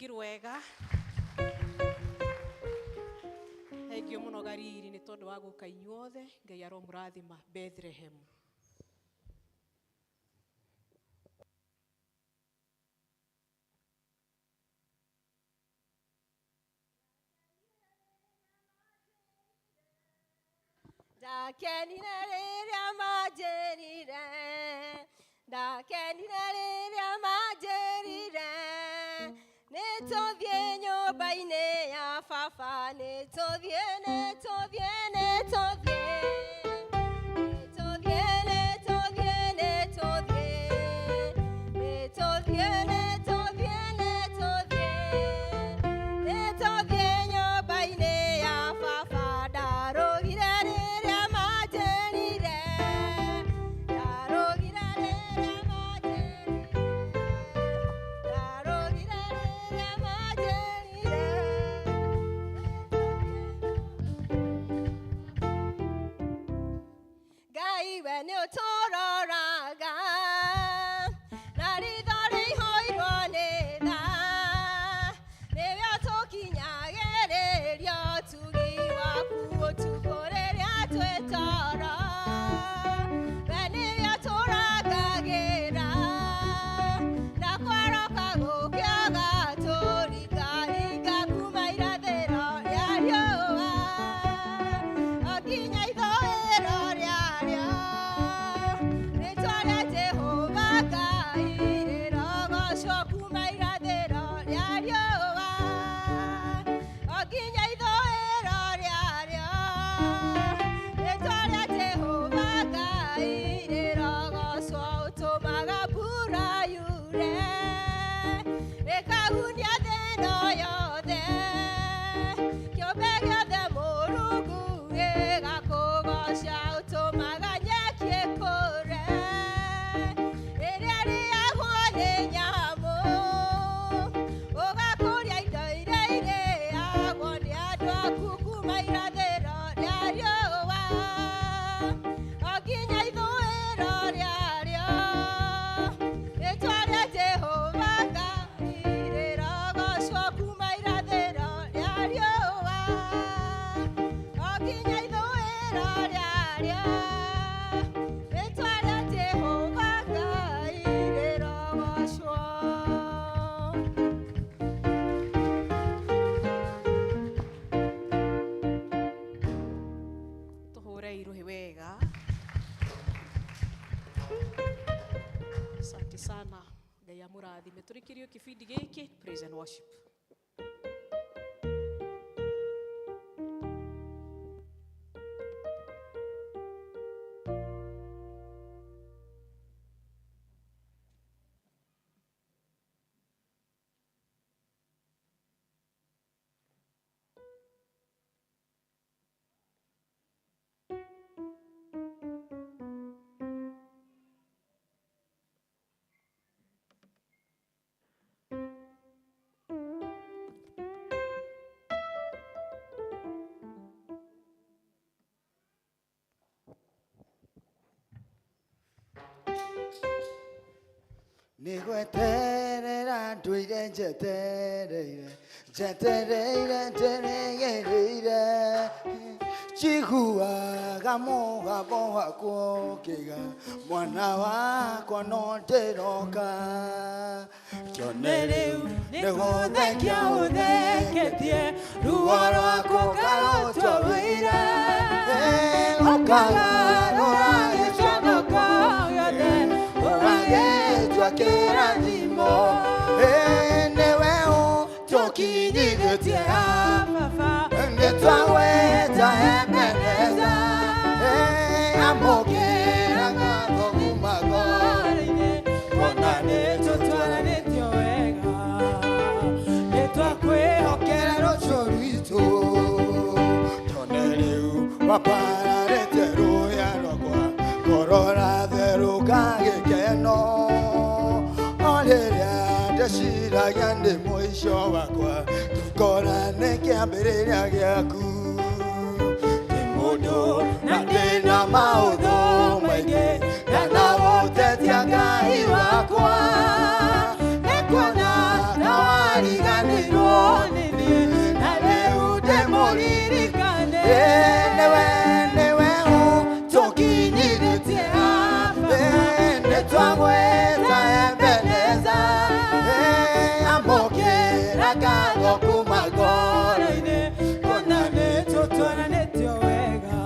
Nĩmũrũngirwo wega. Thengio mũno gariri nĩ tondũ wa gũka inyuothe. Ngai aromũrathima. Bethlehem. Ndakenire rĩrĩa manjĩrire, ndakenire rĩrĩa manjĩrire, nĩtũthiĩ nyũmba-inĩ ya baba, nĩtũthiĩ, nĩtũthiĩ, nĩtũthiĩ, nĩtũthiĩ, nĩtũthiĩ, nĩtũthiĩ, nĩtũthiĩ, nĩtũthiĩ, nĩtũthiĩ, nĩtũthiĩ nyũmba-inĩ ya baba. Ndarũgire rĩrĩa manjĩrire, ndarũgire rĩrĩa manjĩrire, ndarũgire rĩrĩa manjĩrire. Ngai we nĩ ũtũroraga na ritho rĩihũirwo nĩ tha, nĩwe ũtũkinyagĩrĩria ũtugi waku ũtukũ rĩrĩa twĩ toro. We nĩwe ũtũrangagĩra na kwaroka gũkĩaga tũringaringa kuma irathĩro rĩa riũa o nginya ithũĩro rĩarĩo. Rĩĩtwa rĩa Jehova Ngai rĩrogocwo kuma irathĩro rĩa riũa o nginya ithũĩro rĩarĩo. Rĩĩtwa rĩa Jehova Ngai rĩrogocwo, ũtũmaga mbura yure ĩkahunia thĩ ĩno yothe. Kĩũmbe gĩothe Mũrungu gĩgakũgooca, ũtũmaga nyeki ĩkũre ĩrĩa ĩrĩagwo nĩ nyamũ, ũgakũria indo iria irĩagwo nĩ andũ aku kuma irathĩro rĩa riũa o nginya ithũĩro rĩarĩo. Rĩĩtwa rĩa Jehova Ngai rĩrogocwo kuma irathĩro rĩa riũa o nginya ithũĩro rĩarĩo. Rĩĩtwa rĩa Jehova Ngai rĩrogocwo. Tũhũre iruhi wega. Asante sana. Ngai amũrathime. Tũrĩkĩrie kĩbindi gĩkĩ praise and worship. Nĩgweterera ndũire njetereire, njetereire nderegereire, njiguaga mũgambo waku ũkĩga mwana wakwa no ndĩroka. Kĩone rĩu nĩgũthekia ũtheketie, ruo rwaku karutwo wĩira, ũkagarũra gĩconoko gĩothe, ũgagĩtua kĩrathimo. Nĩwe ũtũkinyithĩtie Baba, nĩtwaweta Ebeneza, amũkĩra ngatho kuma ngoro-inĩ, kuona nĩtũtwaranĩtio wega, nĩtwakwĩhokera rũciũ rwitũ. Tone rĩu wambararĩte rũũya rwakwa, ngoro ratherũka gĩkeno. O rĩrĩa ndeciragia nĩ mũico wakwa, ngakora nĩ kĩambĩrĩria gĩaku. Ndĩ mũndũ na ndĩna maũndũ maingĩ, ndanagũtetia Ngai wakwa, nĩkuona ta wariganĩirwo. Tũmũririkane. Nĩwe nĩwe ũtũkinyithĩtie haha. Nĩtwamwĩta Ebeneza. Amũkĩra ngatho kuma ngoro-inĩ. Kũna nĩtũtwaranĩtio wega.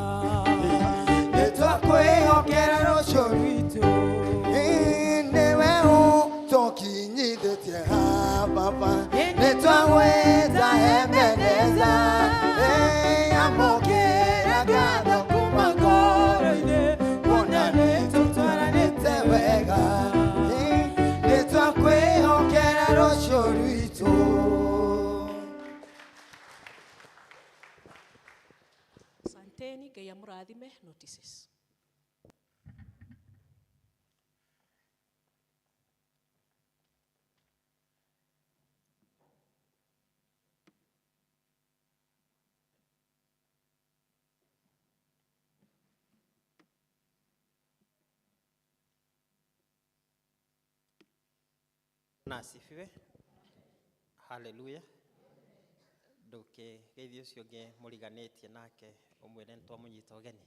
Nĩtwakwĩhokera Rũciũ rwitũ. Nĩwe ũtũkinyithĩtie haha Baba. Nĩtwamwĩta Ebeneza. Amũkĩra ngatho kuma ngoro-inĩ. Kũna nĩtũtwaranĩte wega. Nĩtwakwĩhokera rũciũ rwitũ. Asanteni, Ngai amũrathime. Notices. Na asifiwe. Haleluya. Ndũkĩgeithie ũcio ũngĩ mũriganĩtie nake ũmwĩre nĩtwamũnyita ũgeni.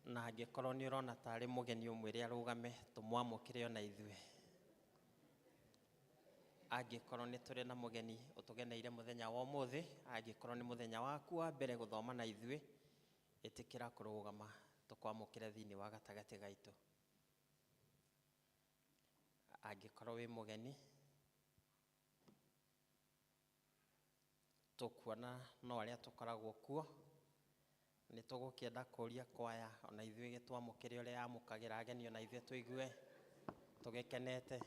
Na angĩkorwo nĩ ũrona tarĩ mũgeni ũmwĩre arũgame tũmwamũkĩre ona ithuĩ. Angĩkorwo nĩ tũrĩ na mũgeni ũtũgeneire mũthenya wa ũmũthĩ, angĩkorwo nĩ mũthenya waku wa mbere gũthoma na ithuĩ, ĩtĩkĩra kũrũgama tũkwamũkĩre thĩinĩ wa gatagatĩ gaitũ. Angĩkorwo wĩ mũgeni, tũkuona no arĩa tũkoragwo kuo, nĩ tũgũkĩenda kũria kwaya ona ithuĩ gĩtwamũkĩre ũrĩa yamũkagĩra ageni ona ithuĩ tũigue tũgĩkenete.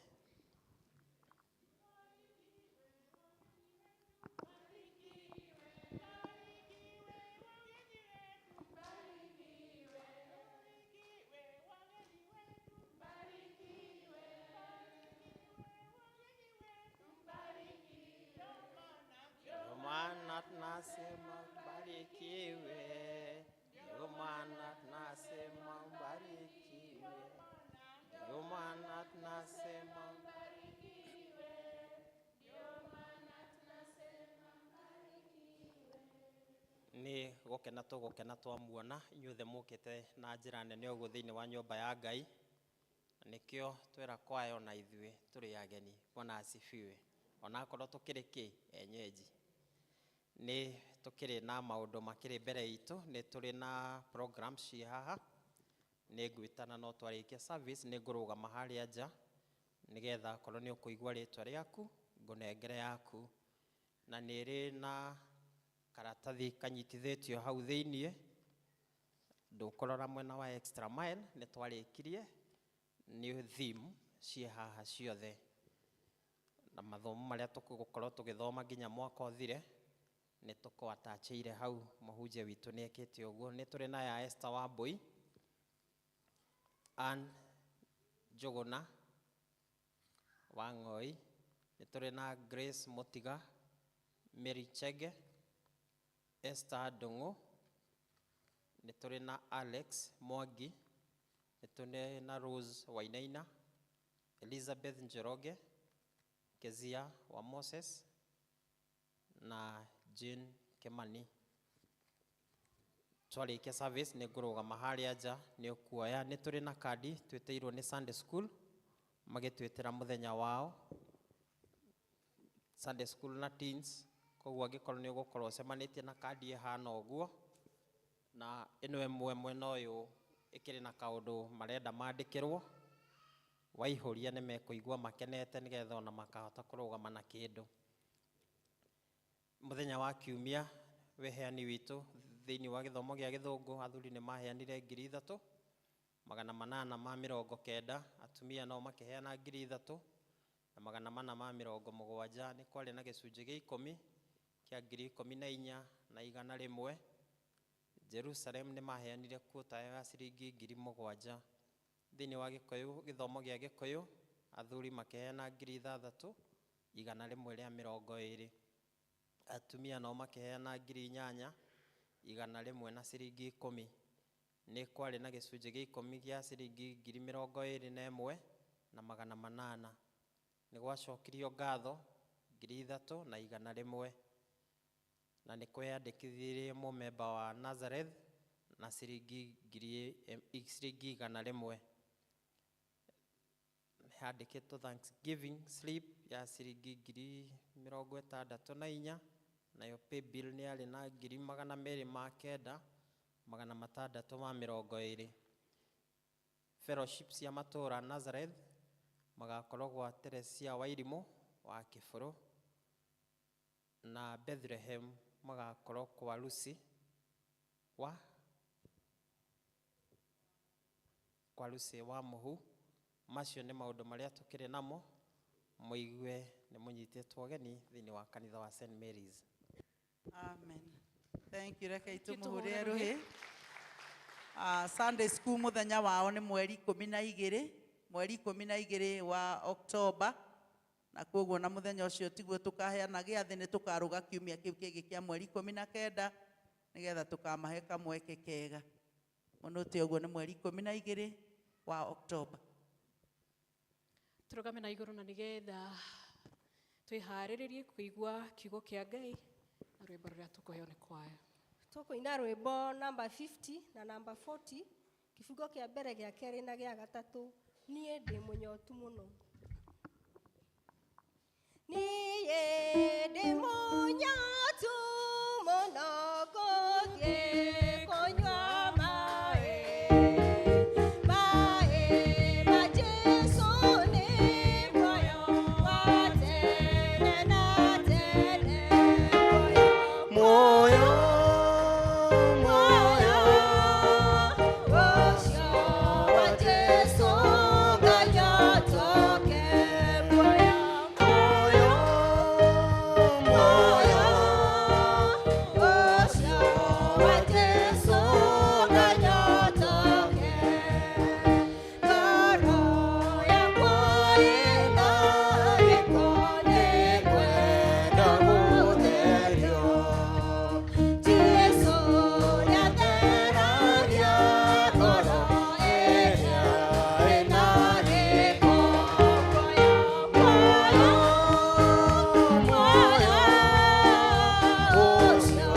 Ndio maana tunasema ubarikiwe, ndio maana tunasema ubarikiwe, ndio maana tunasema nĩ gũkena tũgũkena twamuona inyuothe mũkĩte na njĩra nene ũguo thĩinĩ wa nyũmba ya Ngai. Na nĩkĩo twĩra kwaya ona ithuĩ tũrĩ ageni. Bwana asifiwe. Onakorwo tũkĩrĩ kĩ enyeji, nĩ tũkĩrĩ na maũndũ makĩrĩ mbere itũ, nĩ tũrĩ na program ciĩ haha. Nĩ ngwĩtana no twarĩkia service nĩ ngũrũgama harĩa nja nĩgetha akorwo nĩ ũkũigua rĩtwa rĩaku ngũnengere yaku, na nĩ ĩrĩ na karatathi kanyitithĩtio hau thĩiniĩ. Ndũkũrora mwena wa extra mile, nĩ twarĩkirie nĩ theme ciĩ haha ciothe na mathomo marĩa tũgũkorwo tũgĩthoma nginya mwaka ũthire nĩ tũkwatachĩire hau. Mũhunjia witũ nĩ ekĩte ũguo. Nĩ tũrĩ na ya Esther Wambui, Ann Njũgũna wa Ng'oi, nĩ tũrĩ na Grace Mũtiga, Mary Chege, Esther Ndung'u, nĩ tũrĩ na Alex Mwangi, nĩ tũrĩ na Rose Wainaina, Elizabeth Njoroge, Kezia wa Moses na Jane Kimani. Twarĩkia service nĩ ngũrũgama harĩa nja nĩ ũkuoya. Nĩ tũrĩ na kandi twĩtĩirwo nĩ Sunday school, magĩtwĩtĩra mũthenya wao Sunday school na teens. Koguo angĩkorwo nĩ ũgũkorwo ũcemanĩtie na kandi ĩhana ũguo na ĩno ĩmwe mwena ũyũ ĩkĩrĩ na kaũndũ marenda mandĩkĩrwo, waihũria nĩ mekũigua makenete nĩgetha ona makahota kũrũgama na kĩndũ. Mũthenya wa kiumia wĩheani witũ thĩinĩ wa gĩthomo gĩa gĩthũngũ, athuri nĩ maheanire 3890, atumia nao makĩheana 3470. Nĩ kwarĩ na gĩcunjĩ gĩa ikũmi kĩa 14,100. Jerusalem nĩ maheanire kuota ya ciringi 7,000. Thĩinĩ wa gĩkũyũ, gĩthomo gĩa gĩkũyũ, athuri makĩheana 6120, atumia nao makĩheana 8110 na ciringi 10. Nĩ kwarĩ na gĩcunjĩ gĩa ikũmi gĩa ciringi 21,800. Nĩ gwacokirio ngatho 3,100 na nĩ kweyandĩkithirie mũmemba wa Nazareth na ciringi 100. Handĩkĩtwo Thanksgiving slip ya ciringi 64,000, nayo paybill nĩ yarĩ na 209,620. Fellowship cia matũũra Nazareth magakorwo gwa Teresia Wairimũ wa Kĩbũrũ, na Bethlehem magakorwo kwa Lucy wa kwa Lucy wa Mũhu. Macio nĩ maũndũ marĩa tũkĩrĩ namo, mũigue nĩ mũnyitĩtwo ũgeni thĩinĩ wa kanitha wa St Mary's. Amen. Thank you. Reke Tũhũre itũmũhũrĩre rũhĩ. rũhĩ. Sunday school muthenya wao nĩ mweri 12, mweri 12 wa Oktoba, na koguo na muthenya ũcio tiguo tũkaheana gĩathĩ, nĩ tũkarũga kiumia kĩu kĩngĩ kĩa mweri 19 nĩgetha tũkamahe kamweke kega mũno. Ti ũguo, nĩ mweri 12 wa Oktoba. Tũrũgame na igũrũ na nĩgetha twĩharĩrĩrie kũigua kiugo kĩa Ngai na rwĩmbo rũrĩa tũkũheo nĩ kwaya. Tũkũina rwĩmbo namba 50 na namba 40, kĩbungo kĩa mbere, gĩa kerĩ na gĩa gatatũ. Niĩ ndĩ mũnyotu mũno, niĩ ndĩ mũnyotu mũno, ngũthiĩ kũnyua maĩ, maĩ ma Jesũ nĩ muoyo wa tene na tene. Muoyo, Muoyo ũcio wa Jesũ nganyotoke muoyo, muoyo, muoyo ũcio wa Jesũ nganyotoke, ngoro yakwa ĩna gĩko nĩngwenda gũtherio. Jesũ nĩatheragia ngoro ĩrĩa ĩna gĩko. Muoyo, muoyo ũcio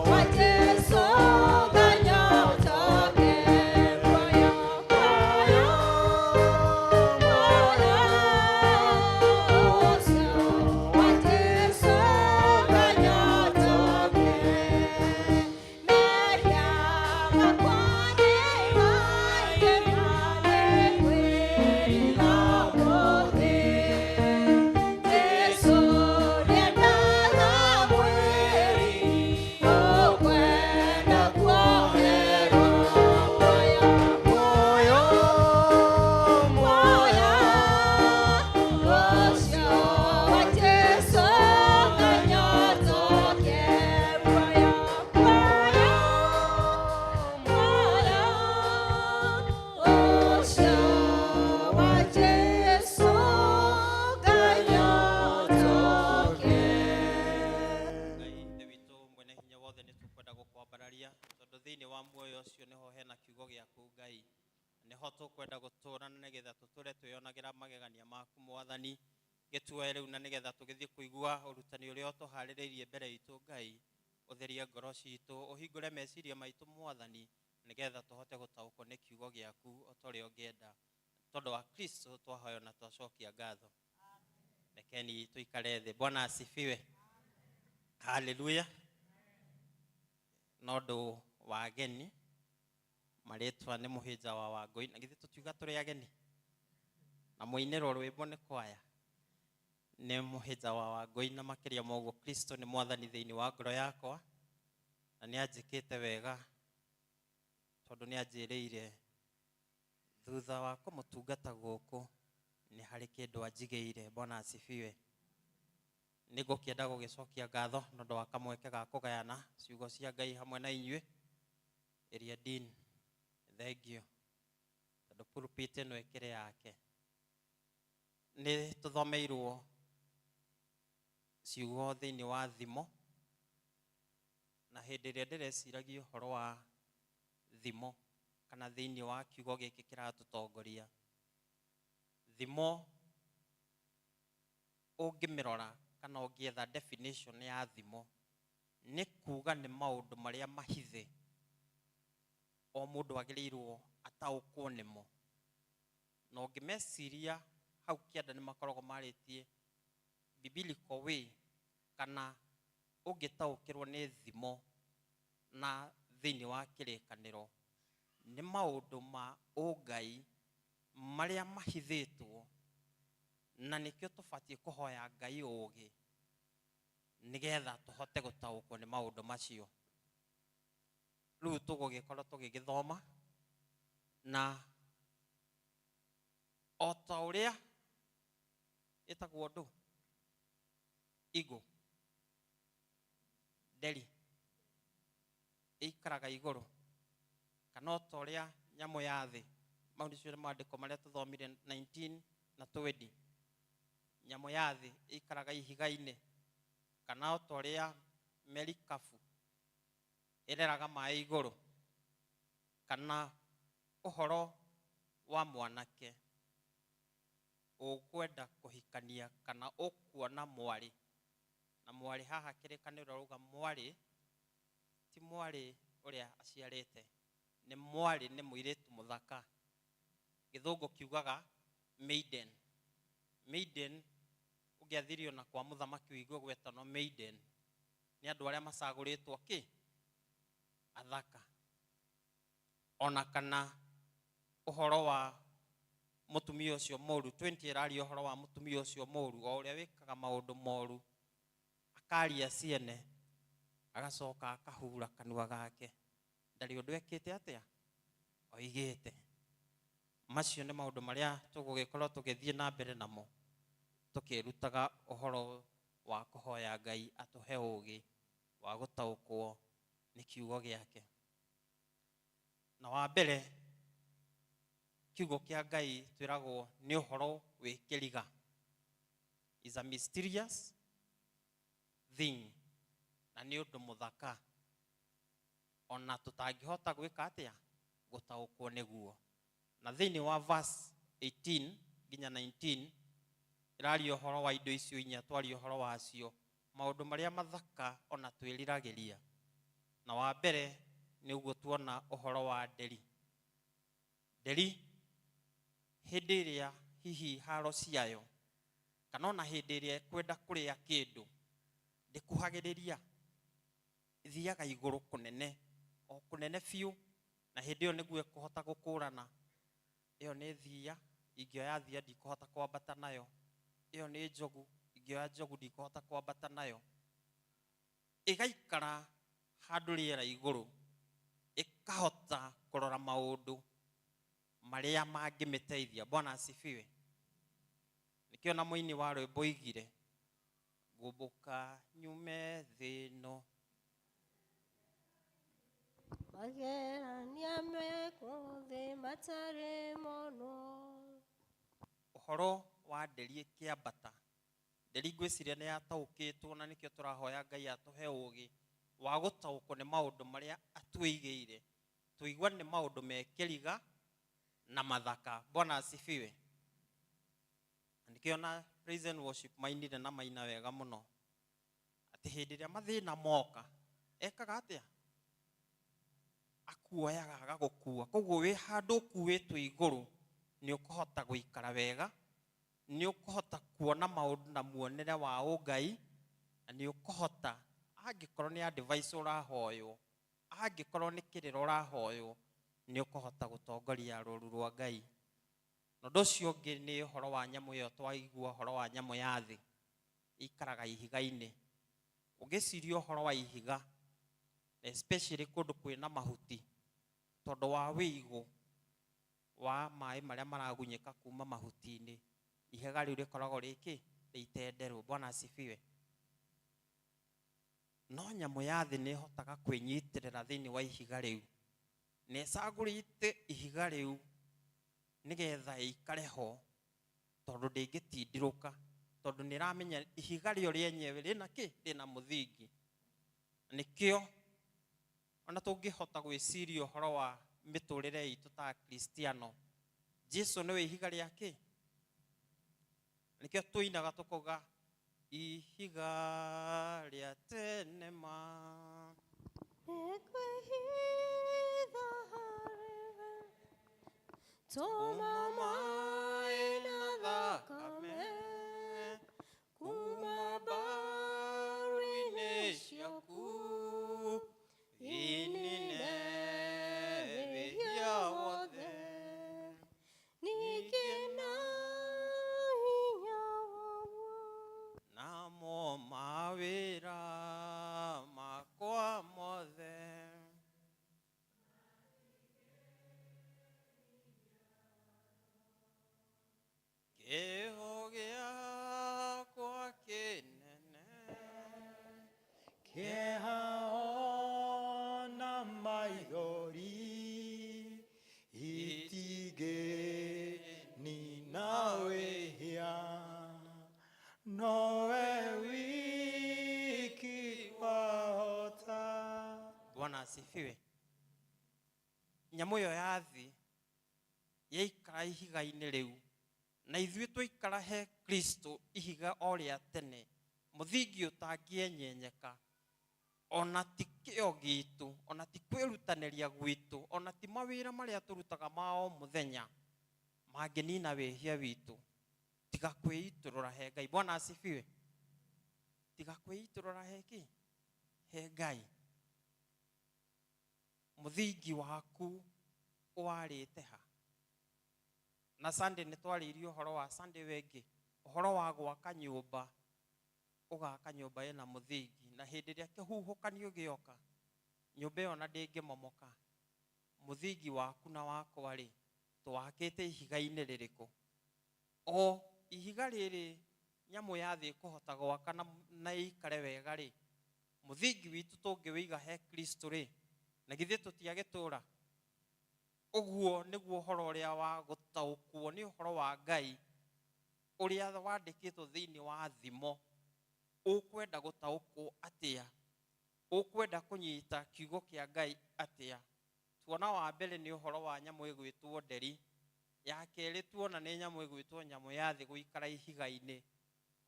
wa Jesũ nganyotoke muoyo, muoyo, muoyo ũcio wa Jesũ nganyotoke. Mehia makwa nĩ maingĩ na nĩngwĩrira ũmũthĩ. Jesũ nĩendaga mwĩrĩ ũkwenda kuoherwo. Muoyo, muoyo, muoyo ũcio wa Jesũ nganyotoke muoyo, muoyo, muoyo ũcio wa Jesũ nganyotoke. Ngai Ithe witũ mwene hinya wothe, nĩ tũkwenda gũkwambararia tondũ thĩinĩ wa muoyo ũcio nĩho hena kiugo gĩaku Ngai, nĩho tũkwenda gũtũũra na nĩgetha tũtũre twĩyonagĩra magegania maku Mwathani. Gĩtuoe rĩu na nĩgetha tũgĩthiĩ kũigua ũrutani ũrĩa ũtũharĩrĩirie mbere itũ Ngai. Ũtherie ngoro citũ, ũhingũre meciria maitũ Mwathani, nĩgetha tũhote gũtaũkwo nĩ kiugo gĩaku o ta ũrĩa ũngĩenda. Tondũ wa Kristo twahoyo na twacokia ngatho. Rekeni tuikare thĩ. Bwana asifiwe. Haleluya. No ũndũ wa ageni, marĩtwa nĩ mũhĩnja wa Wangũi, na githĩ tũtiuga tũrĩ ageni na mũinĩrwo rwĩmbo nĩ kwaya nĩ mũhĩnja wa Wangũi. Na makĩria ma ũguo, Kristo nĩ mwathani thĩinĩ wa ngoro yakwa na nĩ anjĩkĩte wega tondũ nĩ anjĩrĩire thutha wa kũmũtungata gũkũ nĩ harĩ kĩndũ anjigĩire. Bwana asifiwe. Nĩ ngũkĩenda gũgĩcokia ngatho nĩ ũndũ wa kamweke ga kũgayana ciugo cia Ngai hamwe na inyuĩ. Ĩrĩa Dean, thank you tondũ pulpit ĩno ĩkĩrĩ yake. Nĩ tũthomeirwo ciugo thĩinĩ wa Thimo, na hĩndĩ ĩrĩa ndĩreciragia ũhoro wa thimo kana thĩinĩ wa kiugo gĩkĩ kĩratũtongoria, thimo ũngĩmĩrora Kana ũngĩetha definition ya thimo, nĩ kuga nĩ maũndũ marĩa mahithe o mũndũ agĩrĩirwo ataũkwo nĩmo. Na ũngĩmeciria hau kĩanda nĩ makoragwo marĩtie biblical way, kana ũngĩtaũkĩrwo nĩ thimo na thĩinĩ wa kĩrĩkanĩro, nĩ maũndũ ma ũngai marĩa mahithĩtwo, na nĩkĩo tũbatiĩ kũhoya Ngai ũũgĩ nĩgetha tũhote gũtaũkwo nĩ maũndũ macio. Rĩu tũgũgĩkorwo tũgĩgĩthoma, na o ta ũrĩa ĩtagwo ndũ igũ nderi ĩikaraga igũrũ, kana o ta ũrĩa nyamũ ya thĩ, mau nĩcio nĩ maandĩko marĩa tũthomire 19 na 20, nyamũ ya thĩ ĩikaraga ihiga-inĩ, kana o ta ũrĩa merikabu ĩreraga maĩ igũrũ, kana ũhoro wa mwanake ũkwenda kũhikania kana ũkuona mwarĩ. Na mwarĩ haha kĩrĩkanĩro rauga mwarĩ ti mwarĩ ũrĩa aciarĩte, nĩ mwarĩ nĩ mũirĩtu mũthaka. Gĩthũngũ kiugaga maiden. Maiden ũngĩathirio na kwa mũthamaki ũigue gwĩtanwo maiden, nĩ andũ arĩa macagũrĩtwo kĩ athaka. Ona kana ũhoro wa mũtumia ũcio mũru, 20 ĩraria ũhoro wa mũtumia ũcio mũru, o ũrĩa wĩkaga maũndũ moru, akaria ciene, agacoka akahura kanua gake, ndarĩ ũndũ ekĩte atĩa oigĩte. Macio nĩ maũndũ marĩa tũgũgĩkorwo tũgĩthiĩ na mbere namo tũkĩrutaga ũhoro wa kũhoya Ngai atũhe ũũgĩ wa gũtaũkwo nĩ kiugo gĩake. Na wa mbere, kiugo kĩa Ngai twĩragwo nĩ ũhoro wĩ kĩriga, is a mysterious thing, na nĩ ũndũ mũthaka ona tũtangĩhota gwĩka atĩa gũtaũkwo nĩguo. Na thĩinĩ wa verse 18 nginya 19 ĩraria ũhoro wa indo icio inya twaria ũhoro wacio, maũndũ marĩa mathaka ona twĩriragĩria. Na wa mbere nĩ ũguo tuona ũhoro wa nderi. Nderi hĩndĩ ĩrĩa hihi haro ciayo, kana ona hĩndĩ ĩrĩa ĩkwenda kũrĩa kĩndũ, ndĩkuhagĩrĩria, ĩthiaga igũrũ kũnene, o kũnene biũ, na hĩndĩ ĩyo nĩguo ĩkũhota gũkũrana. Ĩyo nĩ thiia, ingĩoya thiia ndikũhota kwambata nayo. Ĩyo nĩ njogu, ingĩoya njogu ndikũhota kwambata nayo. Ĩgaikara handũ rĩera igũrũ, ĩkahota kũrora maũndũ marĩa mangĩmĩteithia. Bwana asifiwe. Nĩkĩo na mũini wa rwĩmbo oigire, ngũmbũka nyume thĩ ĩno, magerania mekũthĩ matarĩ monwo. Ũhoro wa nderi ĩkĩambata, nderi ngwĩciria nĩ yataũkĩtwo, na nĩkĩo tũrahoya Ngai atũhe ũũgĩ wa gũtaũkwo nĩ maũndũ marĩa atwĩigĩire. Tũigua nĩ maũndũ me kĩriga na mathaka. Bwana asifiwe. Na nĩkĩo na praise and worship mainire na maina wega mũno, atĩ hĩndĩ ĩrĩa mathĩna moka ekaga atĩa? Akuoyaga agagũkua. Koguo wĩ handũ ũkuĩtwo igũrũ, nĩ ũkũhota gũikara wega, nĩ ũkũhota kuona maũndũ na muonere wa ũngai, na nĩ ũkũhota, angĩkorwo nĩ advice ũrahoywo, angĩkorwo nĩ kĩrĩro ũrahoywo, nĩ ũkũhota gũtongoria rũru rwa Ngai. Na ũndũ ũcio ũngĩ nĩ ũhoro wa nyamũ ĩyo twaigua, ũhoro wa nyamũ ya thĩ ĩikaraga ihiga-inĩ. Ũngĩciria ũhoro wa ihiga, especially kũndũ kwĩna mahuti, tondũ wa wĩigũ wa maĩ marĩa maragunyĩka kuma mahuti-inĩ, ihiga rĩu rĩkoragwo rĩkĩ rĩitenderwo. Bwana asifiwe. No nyamũ ya thĩ nĩ ĩhotaga kwĩnyitĩrĩra thĩinĩ wa ihiga rĩu, na ĩcagũrĩte ihiga rĩu nĩgetha ĩikare ho, tondũ ndĩngĩtindirũka, tondũ nĩ ĩramenya ihiga rĩo rĩenyewe rĩna kĩ, rĩna mũthingi. Nĩkĩo ona tũngĩhota gwĩciria ũhoro wa mĩtũrĩre itũ ta Akristiano, Jesu nĩwe ihiga rĩa kĩ. Nĩkĩo tũinaga tũkauga Ihiga rĩa tene ma. Nĩngwĩhitha harĩwe, tũma maĩ na thakame kuma mbaru-inĩ ciaku inine wĩhia wothe. Ningĩ na hinya waguo. Namo mawĩra makwa mothe. Kĩho gĩakwa kĩnene. Kĩeha ona maithori itingĩnina wĩhia, nowe wiki wahota. Bwana asifiwe. Nyamũ ĩyo ya thĩ yaikara ihiga-inĩ rĩu, na ithuĩ twaikara he Kristo ihiga o rĩa tene, mũthingi ũtangĩenyenyeka, ona ti kĩo gitũ, ona ti kwĩrutanĩria gwitũ, ona ti mawĩra marĩa tũrutaga ma o mũthenya mangĩnina wĩhia witũ, tiga kwĩitũrũra he Ngai. Bwana asifiwe. Tiga kwĩitũrũra he kĩ? He Ngai. Mũthingi waku warĩte ha? Na Sunday nĩ twarĩirie ũhoro wa Sunday wengĩ, ũhoro wa gwaka nyũmba, ũgaka nyũmba ĩna mũthingi, na hĩndĩ ĩrĩa kĩhuhũkanio gĩoka, nyũmba ĩyo ona ndĩngĩmomoka. Mũthingi waku na wakwa rĩ, twakĩte ihiga-inĩ rĩrĩkũ? O ihiga rĩrĩ nyamũ ya thĩ ĩkũhota gwaka na ĩikare wega rĩ, mũthingi witũ tũngĩwĩiga he Kristo rĩ, na githĩ tũtiagĩtũra? Ũguo nĩguo ũhoro ũrĩa wa gũtaũkwo nĩ ũhoro wa Ngai ũrĩa wandĩkĩtwo thĩinĩ wa thimo. Ũkwenda gũtaũkwo atĩa? Ũkwenda kũnyita kiugo kĩa Ngai atĩa? Tuona wa mbere nĩ ũhoro wa nyamũ ĩgwĩtwo nderi, ya kerĩ tuona nĩ nyamũ ĩgwĩtwo nyamũ ya thĩ gũikara ihiga-inĩ,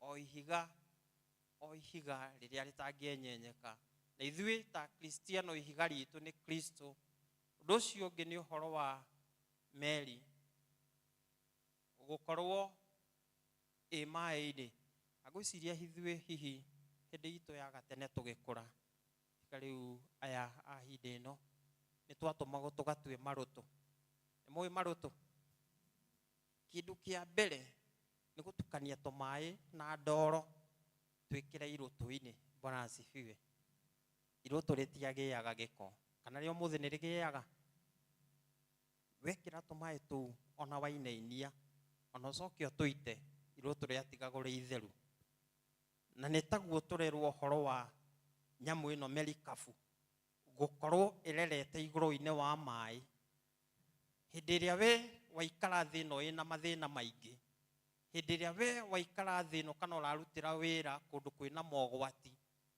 o ihiga, o ihiga rĩrĩa rĩtangĩenyenyeka. Na ithuĩ ta Kristiano ihiga ritũ nĩ Kristo. Ũndũ ũcio ũngĩ nĩ ũhoro wa meri gũkorwo ĩ maĩ-inĩ. Na ngwĩciria ithuĩ hihi hĩndĩ itũ ya gatene tũgĩkũra, tiga rĩu aya a hĩndĩ ĩno, nĩ twatũmagwo tũgatue marũtũ. Nĩ mũĩ marũtũ? Kĩndũ kĩa mbere nĩ gũtukania tũmaĩ na ndoro twĩkĩre irũtũ-inĩ. Bwana asifiwe. Irũtũ rĩtiagĩaga gĩko, kana rĩa ũmũthĩ nĩ rĩgĩaga? Wekĩra tũmaĩ tũu ona wainainia, ona ũcoke ũtũite, irũtũ rĩatigagwo rĩ itheru. Na nĩ taguo tũrerwo ũhoro wa nyamũ ĩno merikabu gũkorwo ĩrerete igũrũ-inĩ wa maĩ. Hĩndĩ ĩrĩa we waikara thĩ ĩno ĩna mathĩna maingĩ, hĩndĩ ĩrĩa we waikara thĩ ĩno kana ũrarutĩra wĩra kũndũ kwĩna mogwati,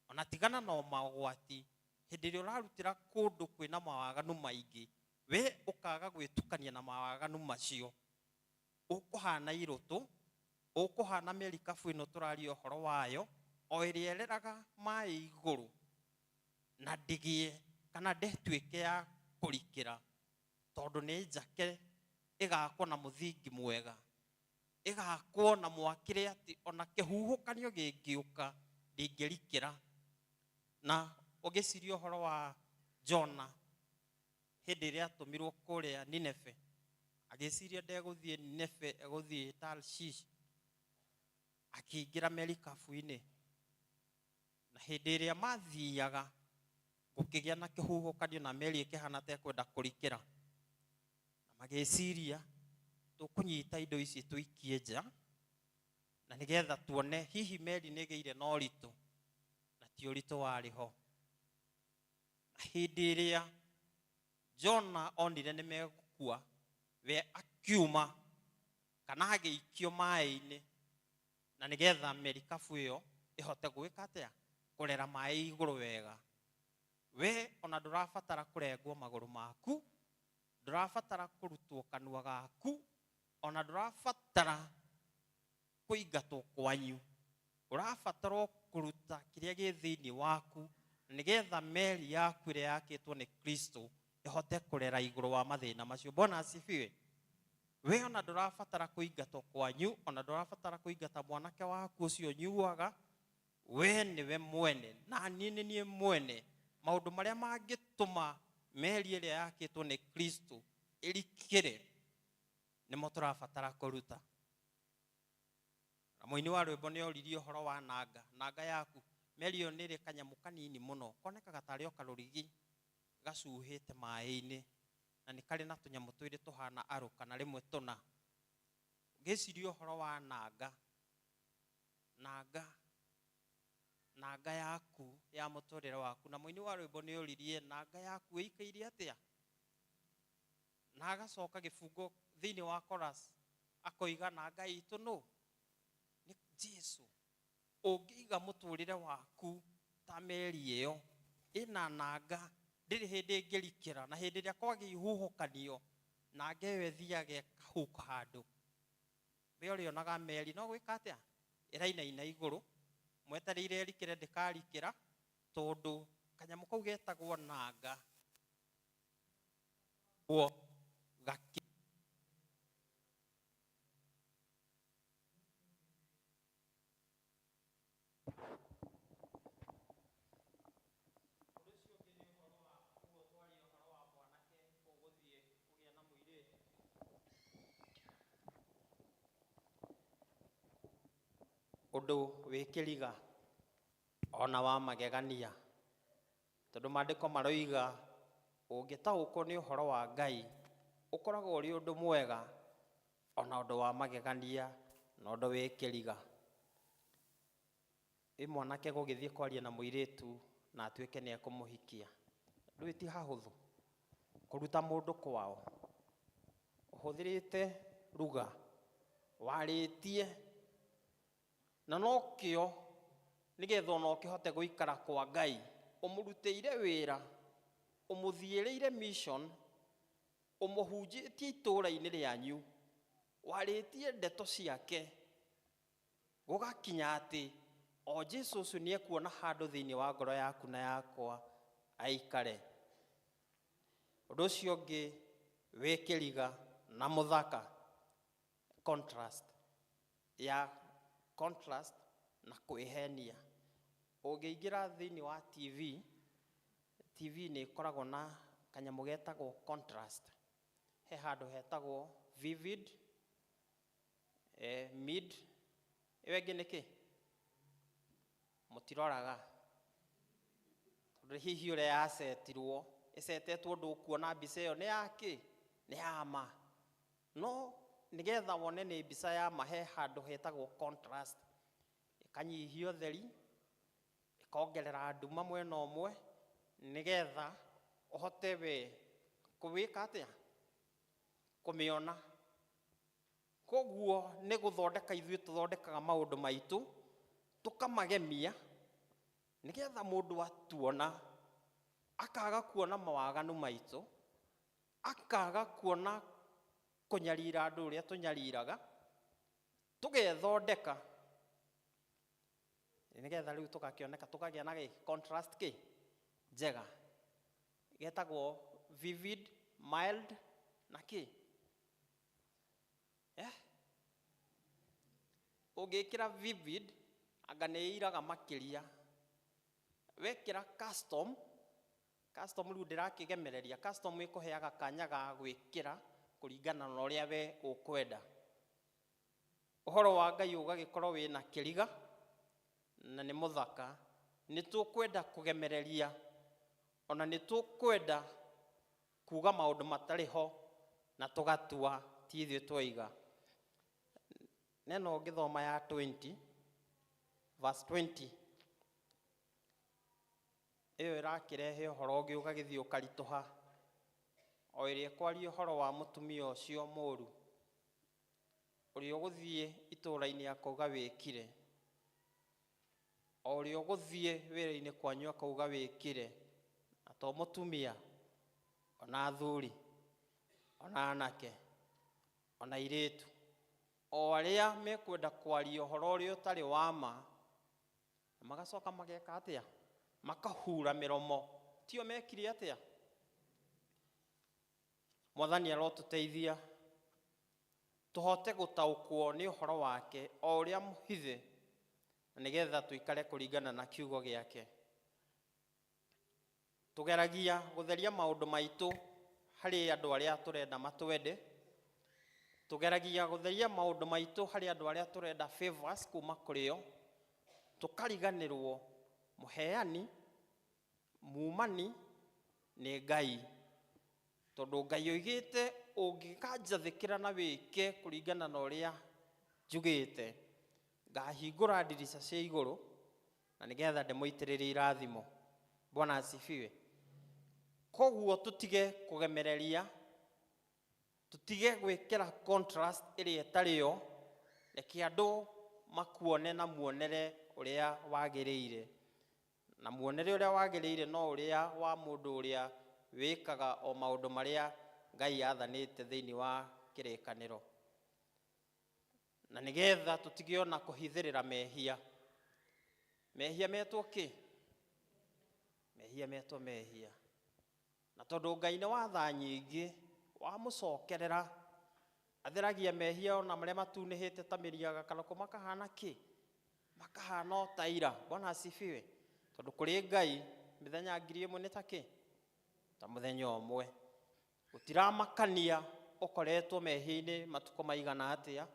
ona tigana na mogwati, hĩndĩ ĩrĩa ũrarutĩra kũndũ kwĩna mawaganu maingĩ, we ũkaga gwĩtukania na mawaganu macio, ũkũhana irũtũ, ũkũhana merikabu ĩno tũraria ũhoro wayo, o ĩrĩa ĩreraga maĩ igũrũ, na ndĩgĩe kana ndĩtuĩke ya kũrikĩra, tondũ nĩ njake ĩgakwo na mũthingi mwega, ĩgakwo na mwakĩre atĩ ona kĩhuhũkanio gĩngĩũka ndĩngĩrikĩra. Na ũgĩciria ũhoro wa Jona hĩndĩ ĩrĩa atũmirwo kũrĩa Nineve, agĩciria ndegũthiĩ Nineve, egũthiĩ Tarshish, akĩingĩra merikabu-inĩ. Na hĩndĩ ĩrĩa mathiaga gũkĩgĩa na kĩhuhũkanio na meri ĩkĩhana ta ĩkwenda kũrikĩra, na magĩciria tũkũnyita indo ici tũikie nja, na nĩgetha tuone hihi meri nĩ ĩgĩire na ũritũ, na ti ũritũ warĩ ho. Na hĩndĩ ĩrĩa Jona onire nĩ megũkua, we akiuma kana agĩikio maĩ-inĩ, na nĩgetha merikabu ĩyo ĩhote gwĩka atĩa? Kũrera maĩ igũrũ wega. We ona ndũrabatara kũrengwo magũrũ maku, ndũrabatara kũrutwo kanua gaku, ona ndũrabatara kũingatwo kwanyu. Ũrabatarwo kũruta kĩrĩa gĩ thĩinĩ waku nĩgetha meri yaku ĩrĩa yakĩtwo nĩ Kristo ĩhote kũrera igũrũ wa mathĩna macio. Bwana asifiwe. We ona ndũrabatara kũingatwo kwanyu, ona ndũrabatara kũingata mwanake waku ũcio ũnyuaga. We nĩwe mwene na niĩ nĩ niĩ mwene. Maũndũ marĩa mangĩtũma meri ĩrĩa yakĩtwo nĩ Kristo ĩrikĩre nĩmo tũrabatara kũruta. Na mũini wa rwĩmbo nĩ oririe ũhoro wa nanga. Nanga yaku meri ĩyo nĩ ĩrĩ kanyamũ kanini mũno konekaga tarĩ o karũrigi gacuhĩte maĩ-inĩ, na nĩ karĩ na tũnyamũ twĩrĩ tũhana arũ kana rĩmwe tũna. Ngĩciria ũhoro wa nanga, nanga, nanga yaku ya mũtũrĩre waku. Na mũini wa rwĩmbo nĩ oririe nanga yaku ĩikaire atĩa, na agacoka gĩbungo thĩinĩ wa chorus akoiga nanga itũ nũ nĩ Jesu. Ũngĩiga mũtũrĩre waku ta meri ĩyo ĩna nanga, ndĩrĩ hĩndĩ ĩngĩrikĩra, na hĩndĩ ĩrĩa kwagĩa ihuhũkanio nanga ĩyo ĩthiage ĩkahuka handũ. We ũrĩonaga meri no gwĩka atĩa, ĩrainaina igũrũ, mwetereire ĩrikĩre ndĩkarikĩra, tondũ kanyamũ kau getagwo nanga guo gaki. Ũndũ wĩ kĩriga ona wa magegania, tondũ maandĩko maroiga ũngĩtaũkwo nĩ ũhoro wa Ngai ũkoragwo ũrĩ ũndũ mwega ona ũndũ wa magegania na ũndũ wĩ kĩriga. Ĩ mwanake gũgĩthiĩ kwaria na mũirĩtu na atuĩke nĩ ekũmũhikia, ndũĩ ti hahũthũ kũruta mũndũ kwao ũhũthĩrĩte ruga warĩtie, na nokĩo nĩgetha ona ũkĩhote gũikara kwa Ngai ũmũrutĩire wĩra, ũmũthiĩrĩire mission, ũmũhunjĩtie itũũra-inĩ rĩanyu, warĩtie ndeto ciake, gũgakinya atĩ o Jesu ũcio nĩ ekuona handũ thĩinĩ wa ngoro yaku na yakwa aikare. Ũndũ ũcio ũngĩ wĩ kĩriga na mũthaka, contrast ya contrast na kwĩhenia. Ũngĩingĩra thĩinĩ wa TV, TV nĩ ĩkoragwo na kanyamũ getagwo contrast. He handũ hetagwo vivid, mid, ĩyo ĩngĩ nĩ kĩ? Mũtiroraga. Tondũ hihi ũrĩa yacetirwo, ĩcetetwo ndũkuona mbica ĩyo nĩ ya kĩ? Nĩ ya ma. No nĩgetha wone nĩ mbica ya ma, he handũ hetagwo contrast. Ĩkanyihia ũtheri, ĩkongerera nduma mwena ũmwe, nĩgetha ũhote we kũwĩka atĩa? Kũmĩona. Koguo nĩ gũthondeka ithuĩ tũthondekaga maũndũ maitũ, tũkamagemia, nĩgetha mũndũ atuona, akaga kuona mawaganu maitũ, akaga kuona kũnyarira andũ ũrĩa tũnyariraga, tũgethondeka nĩgetha rĩu tũgakĩoneka, tũkagĩa na gĩ contrast kĩ njega, getagwo vivid, mild na kĩ. Ũngĩkĩra vivid anga nĩ ĩiraga makĩria. Wekĩra custom, custom rĩu ndĩrakĩgemereria, custom ĩkũheaga kanya ga gwĩkĩra kũringana na ũrĩa we ũkwenda. Ũhoro wa Ngai ũgagĩkorwo wĩna kĩriga na nĩ mũthaka, nĩ tũkwenda kũgemereria, ona nĩ tũkwenda kuga maũndũ matarĩ ho na tũgatua ti ithuĩ twaiga. Neno ũngĩthoma ya 20 verse 20, ĩyo ĩrakĩrehe ũhoro ũngĩ ũgagĩthiĩ ũkaritũha, o ĩrĩa ĩkwaria ũhoro wa mũtumia ũcio mũũru ũrĩa ũgũthiĩ itũũra-inĩ akauga wĩkire, o ũrĩa ũgũthiĩ wĩra-inĩ kwanyu akauga wĩkire, na to mũtumia, ona athuri, ona anake, ona airĩtu, o arĩa mekwenda kwaria ũhoro ũrĩa ũtarĩ wa ma Na magacoka mageka atia? Makahura miromo. Tio mekire atia? Mwathani arotuteithia tuhote gutaukwo ni uhoro wake o uria muhithe, na nigetha tuikare kuringana na kiugo giake. Tugeragia gutheria maundu maitu hari andu aria turenda matwende. Tugeragia gutheria maundu maitu hari andu aria turenda favors kuma kurio. Tukariganirwo muheani mumani ni Ngai, tondu Ngai oigite ungikanjathikira na wike kuringana na uria njugite, ngahingura ndirica cia iguru na nigetha ndimuitiririe irathimo. Bwana asifiwe. Koguo tutige kugemereria, tutige gwikira contrast iria itari yo, reke andu makuone na muonere uria wagiriire. Na muonere uria wagiriire no uria wa mundu uria wikaga o maundu maria Ngai athanite thiini wa kirikaniro. Na nigetha tutige ona kuhithirira mehia. Mehia metwo ki? Mehia metwo mehia. Na tondu Ngai ni wa tha nyingi, wamucokerera, atheragia mehia ona maria matunihite ta mĩri ya gakaroko makahana ki? Makahana o ta ira. Bwana asifiwe. Tondu kuri Ngai mĩthenya ngiri ĩmwe nĩ ta kĩ? Ta mũthenya ũmwe. Gũtiramakania ũkoretwo mehia-inĩ matukũ maigana atĩa,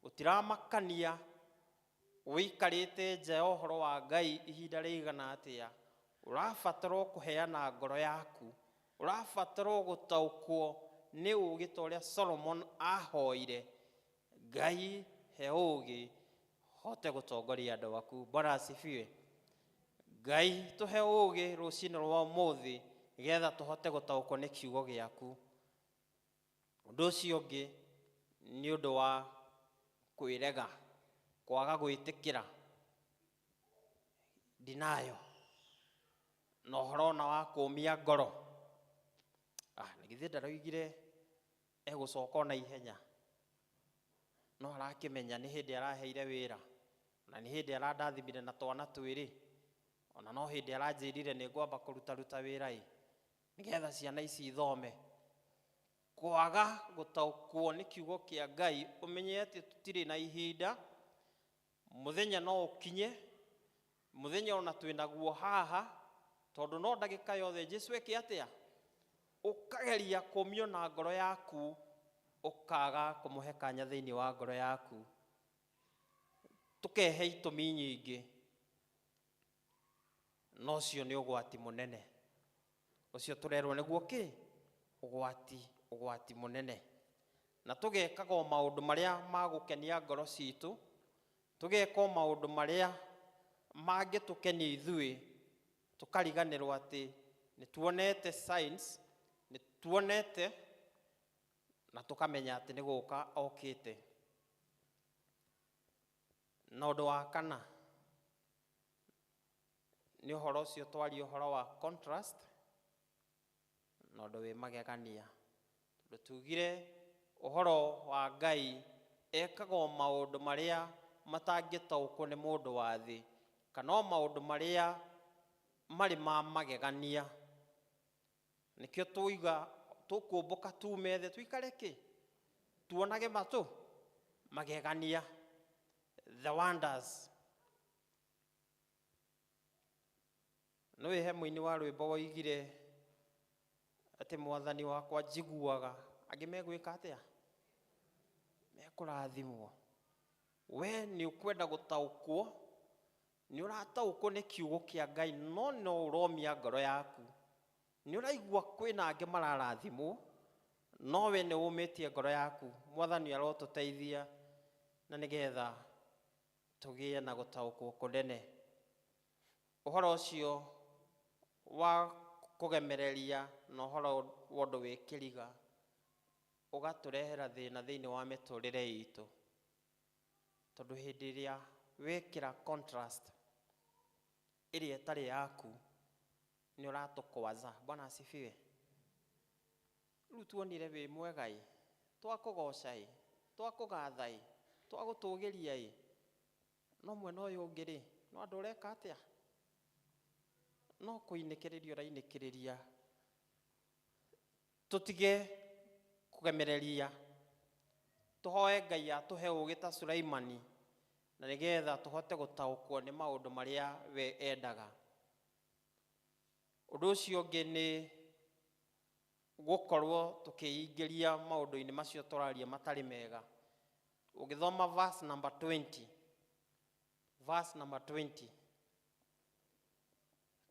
gũtiramakania ũikarĩte nja ya ũhoro wa Ngai ihinda rĩigana atĩa, ũrabatarwo kũheana ngoro yaku, ũrabatarwo gũtaũkwo nĩ ũũgĩ ta ũrĩa Solomon ahoire, Ngai he ũũgĩ hote gũtongoria andũ aku. Bwana asifiwe. Ngai tũhe ũũgĩ rũcinĩ rwa ũmũthĩ nĩgetha tũhote gũtaũkwo nĩ kiugo gĩaku. Ũndũ ũcio ũngĩ nĩ ũndũ wa kwĩrega, kwaga gwĩtĩkĩra denial, na ũhoro ona wa kũũmia ngoro. Na githĩ ndaroigire egũcoka ona ihenya, no arakĩmenya nĩ hĩndĩ araheire wĩra, na nĩ hĩndĩ arandathimire na twana twĩrĩ, ona no hĩndĩ aranjĩrire nĩ ngwamba kũrutaruta wĩra ĩ, nĩgetha ciana ici ithome. Kwaga gũtaũkwo nĩ kiugo kĩa Ngai, ũmenye atĩ tũtirĩ na ihinda, mũthenya no ũkinye, mũthenya ona twĩnaguo haha, tondũ no ndagĩka yothe Jesũ eke atĩa? Ũkageria kũmio na ngoro yaku, ũkaga kũmũhe kanya thĩinĩ wa ngoro yaku. Tũkehe itũmi nyingĩ, no ũcio nĩ ũgwati mũnene. Ũcio tũrerwo nĩguo kĩ? Ũgwati, ũgwati mũnene. Na tũgekaga o maũndũ marĩa magũkenia ngoro citũ, tũgeka o maũndũ marĩa mangĩtũkenia ithuĩ, tũkariganĩrwo atĩ nĩ tuonete signs, nĩ tuonete na tũkamenya atĩ nĩ gũka okĩte. Na ũndũ wa kana nĩ ũhoro ũcio twaria ũhoro wa contrast, na ũndũ wĩ magegania. Tondũ tugire ũhoro wa Ngai ekaga o maũndũ marĩa matangĩtaũkwo nĩ mũndũ wa thĩ, kana o maũndũ marĩa marĩ ma magegania. Nĩkĩo tuiga tũkũmbũka tume thĩ tuikare kĩ? Tuonage matũ magegania, the wonders. Nĩ wĩhe mũini wa rwĩmbo woigire atĩ mwathani wakwa njiguaga angĩ megwĩka atĩa? Mekũrathimwo. We nĩ ũkwenda gũtaũkwo, nĩ ũrataũkwo nĩ kiugo kĩa Ngai, no no ũromia ngoro yaku. Nĩ ũraigua kwĩna angĩ mararathimwo, no we nĩ ũmĩtie ngoro yaku. Mwathani arotũteithia na nĩgetha tũgĩe na gũtaũkwo kũnene. Ũhoro ũcio wa kũgemereria na ũhoro wa ũndũ wĩ kĩriga ũgatũrehera thĩna thĩinĩ wa mĩtũrĩre itũ, tondũ hĩndĩ ĩrĩa wekĩra contrast ĩrĩa ĩtarĩ yaku nĩ ũratũkwaza. Bwana asifiwe. Rĩu tuonire wĩ mwega ĩ, twakũgoca ĩ, twakũgatha ĩ, twagũtũgĩria ĩ, no mwena ũyũ ũngĩ rĩ, No andũ ũreka atĩa? No kũinĩkĩrĩria ũrainĩkĩrĩria. Tũtige kũgemereria, tũhoe Ngai atũhe ũũgĩ ta Sulaimani, na nĩgetha tũhote gũtaũkwo nĩ maũndũ marĩa we endaga. Ũndũ ũcio ũngĩ nĩ gũkorwo tũkĩingĩria maũndũ-inĩ macio tũraria matarĩ mega. Ũgĩthoma verse number 20, verse number 20,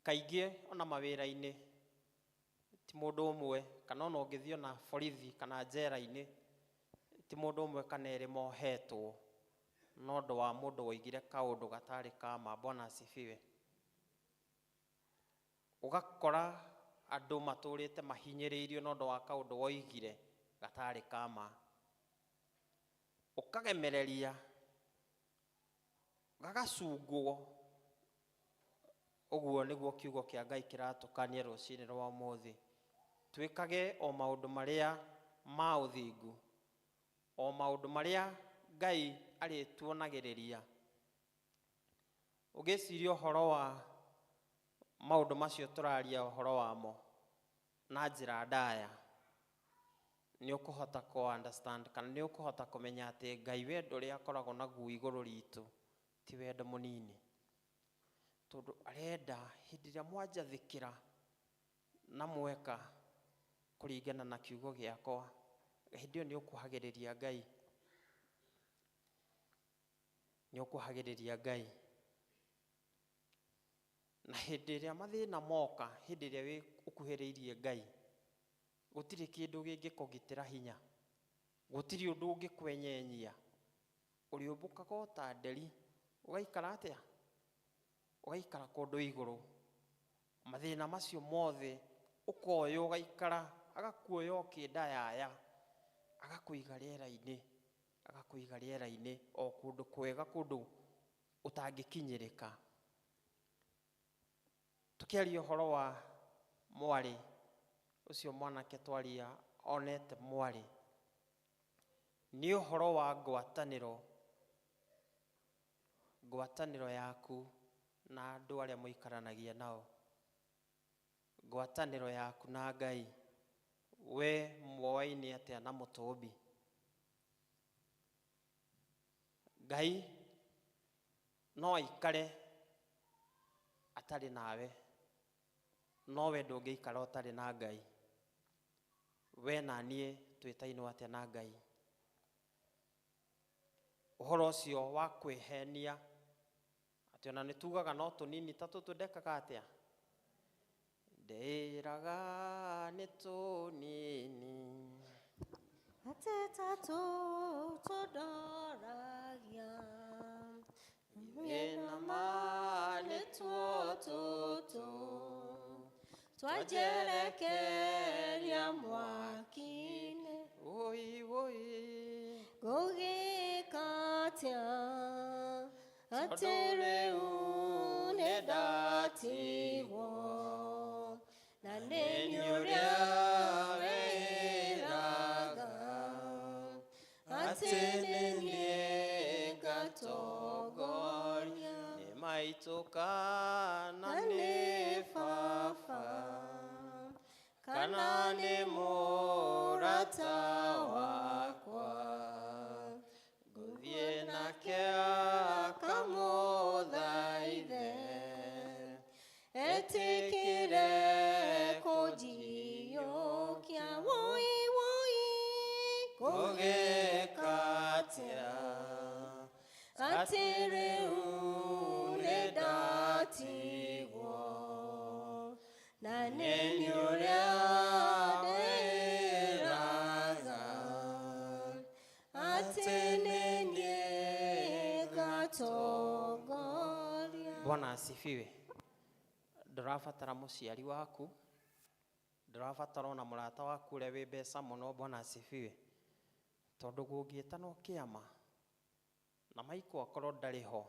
kaingĩ ona mawĩra-inĩ ti mũndũ ũmwe, kana ona ũngĩthiĩ ona borithi kana njera-inĩ ti mũndũ ũmwe kana erĩ mohetwo no ũndũ wa mũndũ woigire kaũndũ gatarĩ ka ma. Bwana asifiwe. Ũgakora andũ matũrĩte mahinyĩrĩirio no ũndũ wa kaũndũ woigire gatarĩ ka ma, ũkagemereria gagacungwo. Ũguo nĩguo kiugo kĩa Ngai kĩratũkania rũcinĩ rwa ũmũthĩ, twĩkage o maũndũ marĩa ma ũthingu, o maũndũ marĩa Ngai arĩtuonagĩrĩria. Ũgĩciria ũhoro wa maũndũ macio tũraria ũhoro wamo na njĩra ndaya, nĩ ũkũhota kũ understand kana nĩ ũkũhota kũmenya atĩ Ngai wendo ũrĩa akoragwo naguo igũrũ ritũ ti wendo mũnini, tondũ arenda hĩndĩ ĩrĩa mwanjathĩkĩra na mweka kũringana na kiugo gĩakwa, hĩndĩ ĩyo nĩ ũkuhagĩrĩria Ngai, nĩ ũkuhagĩrĩria Ngai. Na hĩndĩ ĩrĩa mathĩna moka, hĩndĩ ĩrĩa wĩ ũkuhĩrĩirie Ngai, gũtirĩ kĩndũ gĩngĩkũgitĩra hinya, gũtirĩ ũndũ ũngĩkwenyenyia, ũrĩũmbũkaga o ta nderi, ũgaikara atĩa? Ũgaikara kũndũ igũrũ. Mathĩna macio mothe ũkoywo ũgaikara, agakuoya ũkĩndayaya, agakũiga rĩera-inĩ, agakũiga rĩera-inĩ o kũndũ kwega, kũndũ ũtangĩkinyĩrĩka. Tũkĩaria ũhoro wa mwarĩ ũcio mwanake twaria onete mwarĩ, nĩ ũhoro wa ngwatanĩro, ngwatanĩro yaku na andũ arĩa mũikaranagia nao, ngwatanĩro yaku na Ngai. We muoaine atĩa na mũtũmbi? Ngai no aikare atarĩ nawe, no we ndũngĩikara ũtarĩ na Ngai. We na niĩ twĩtainwo atĩa na Ngai? Ũhoro ũcio wa kwĩhenia atĩ ona nĩ tugaga no tũnini ta tũtũ ndekaga atĩa? Ndĩraga nĩ tũnini atĩ ta tũtũ ndoragia, ĩna ma nĩ tuo tũtũ twanjerekeria mwaki-inĩ. Woi woi, ngũgĩka atĩa atĩ rĩu nĩ ndatigwo, na nĩ niĩ ũrĩa wĩraga atĩ nĩ niĩ ngatongoria. Nĩ maitũ kana nĩ baba, kana nĩ mũrata wakwa, ngũthiĩ nake akamũthaithe etĩkĩre kũnjiyũkia. Woi woi, ngũgĩka atĩa atĩ rĩu nĩ ndatigwo, na nĩ niĩ ũrĩa ndĩraga atĩ nĩ niĩ ngatongoria. Bwana asifiwe. Ndũrabatara mũciari waku, ndũrabatara ona mũrata waku ũrĩa wĩ mbeca mũno. Bwana asifiwe. Tondũ kũngĩĩtanwo kĩama na Maiko akorwo ndarĩ ho,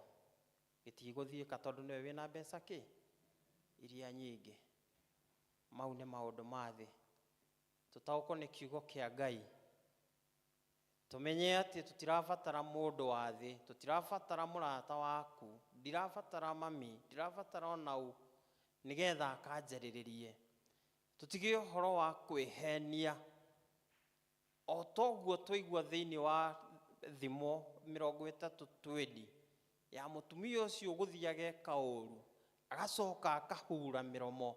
gĩtigũthiĩka tondũ nĩwe wĩna mbeca kĩ iria nyingĩ. Mau nĩ maũndũ ma thĩ. Tũtaũkwo nĩ kiugo kĩa Ngai, tũmenye atĩ tũtirabatara mũndũ wa thĩ, tũtirabatara mũrata waku. Ndirabatara mami, ndirabatara ona ũ nĩgetha akanjarĩrĩrie. Tũtige ũhoro wa kwĩhenia. O toguo twaigua thĩinĩ wa Thimo 30:20 ya mũtumia ũcio ũgũthiĩ ageka ũru, agacoka akahura mĩromo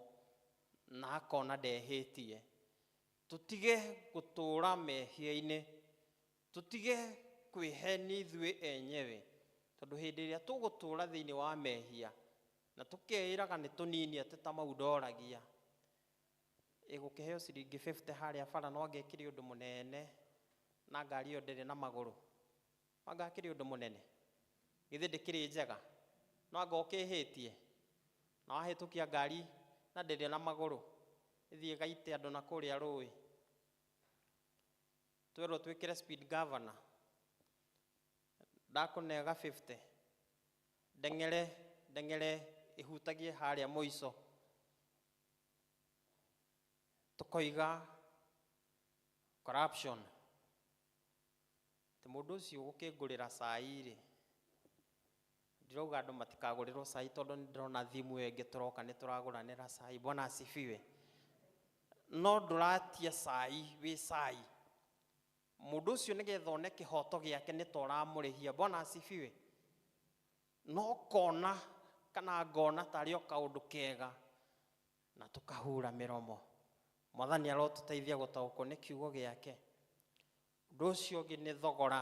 na akona ndehĩtie. Tũtige gũtũra mehia-inĩ, tũtige kwĩhenia ithuĩ enyewe, tondũ hĩndĩ ĩrĩa tũgũtũra thĩinĩ wa mehia na tũkeĩraga nĩ tũnini atĩ ta mau ndoragia, ĩgũkĩheo ciringi 50 harĩa bara no angĩkĩrĩ ũndũ mũnene na ngari ĩyo ndĩrĩ na magũrũ, anga akĩrĩ ũndũ mũnene, githĩ ndĩkĩrĩ njega, no anga ũkĩhĩtie na wahĩtũkia ngari na ndĩrĩ na magũrũ ĩthiĩ ĩgaite andũ na kũrĩa rũĩ. Twerwo twĩkĩre speed governor, ndakũnega 50 ndeng'ere ndeng'ere ĩhutagie harĩa mũico, tũkoiga corruption. Atĩ mũndũ ũcio ũgũkĩngũrĩra cai rĩ, ndirauga andũ matikagũrĩrwo cai tondũ nĩ ndĩrona thimũ ĩyo ĩngĩ tũroka nĩ tũragũranĩra cai, Bwana asifiwe. No ndũratia cai wĩ cai, mũndũ ũcio nĩgetha one kĩhoto gĩake nĩ ta ũramũrĩhia, Bwana asifiwe. No kona kana ngona tarĩ o kaũndũ kega na tũkahura mĩromo. Mwathani arotũteithia gũtaũkwo nĩ kiugo gĩake. Ũndũ ũcio ũngĩ nĩ thogora,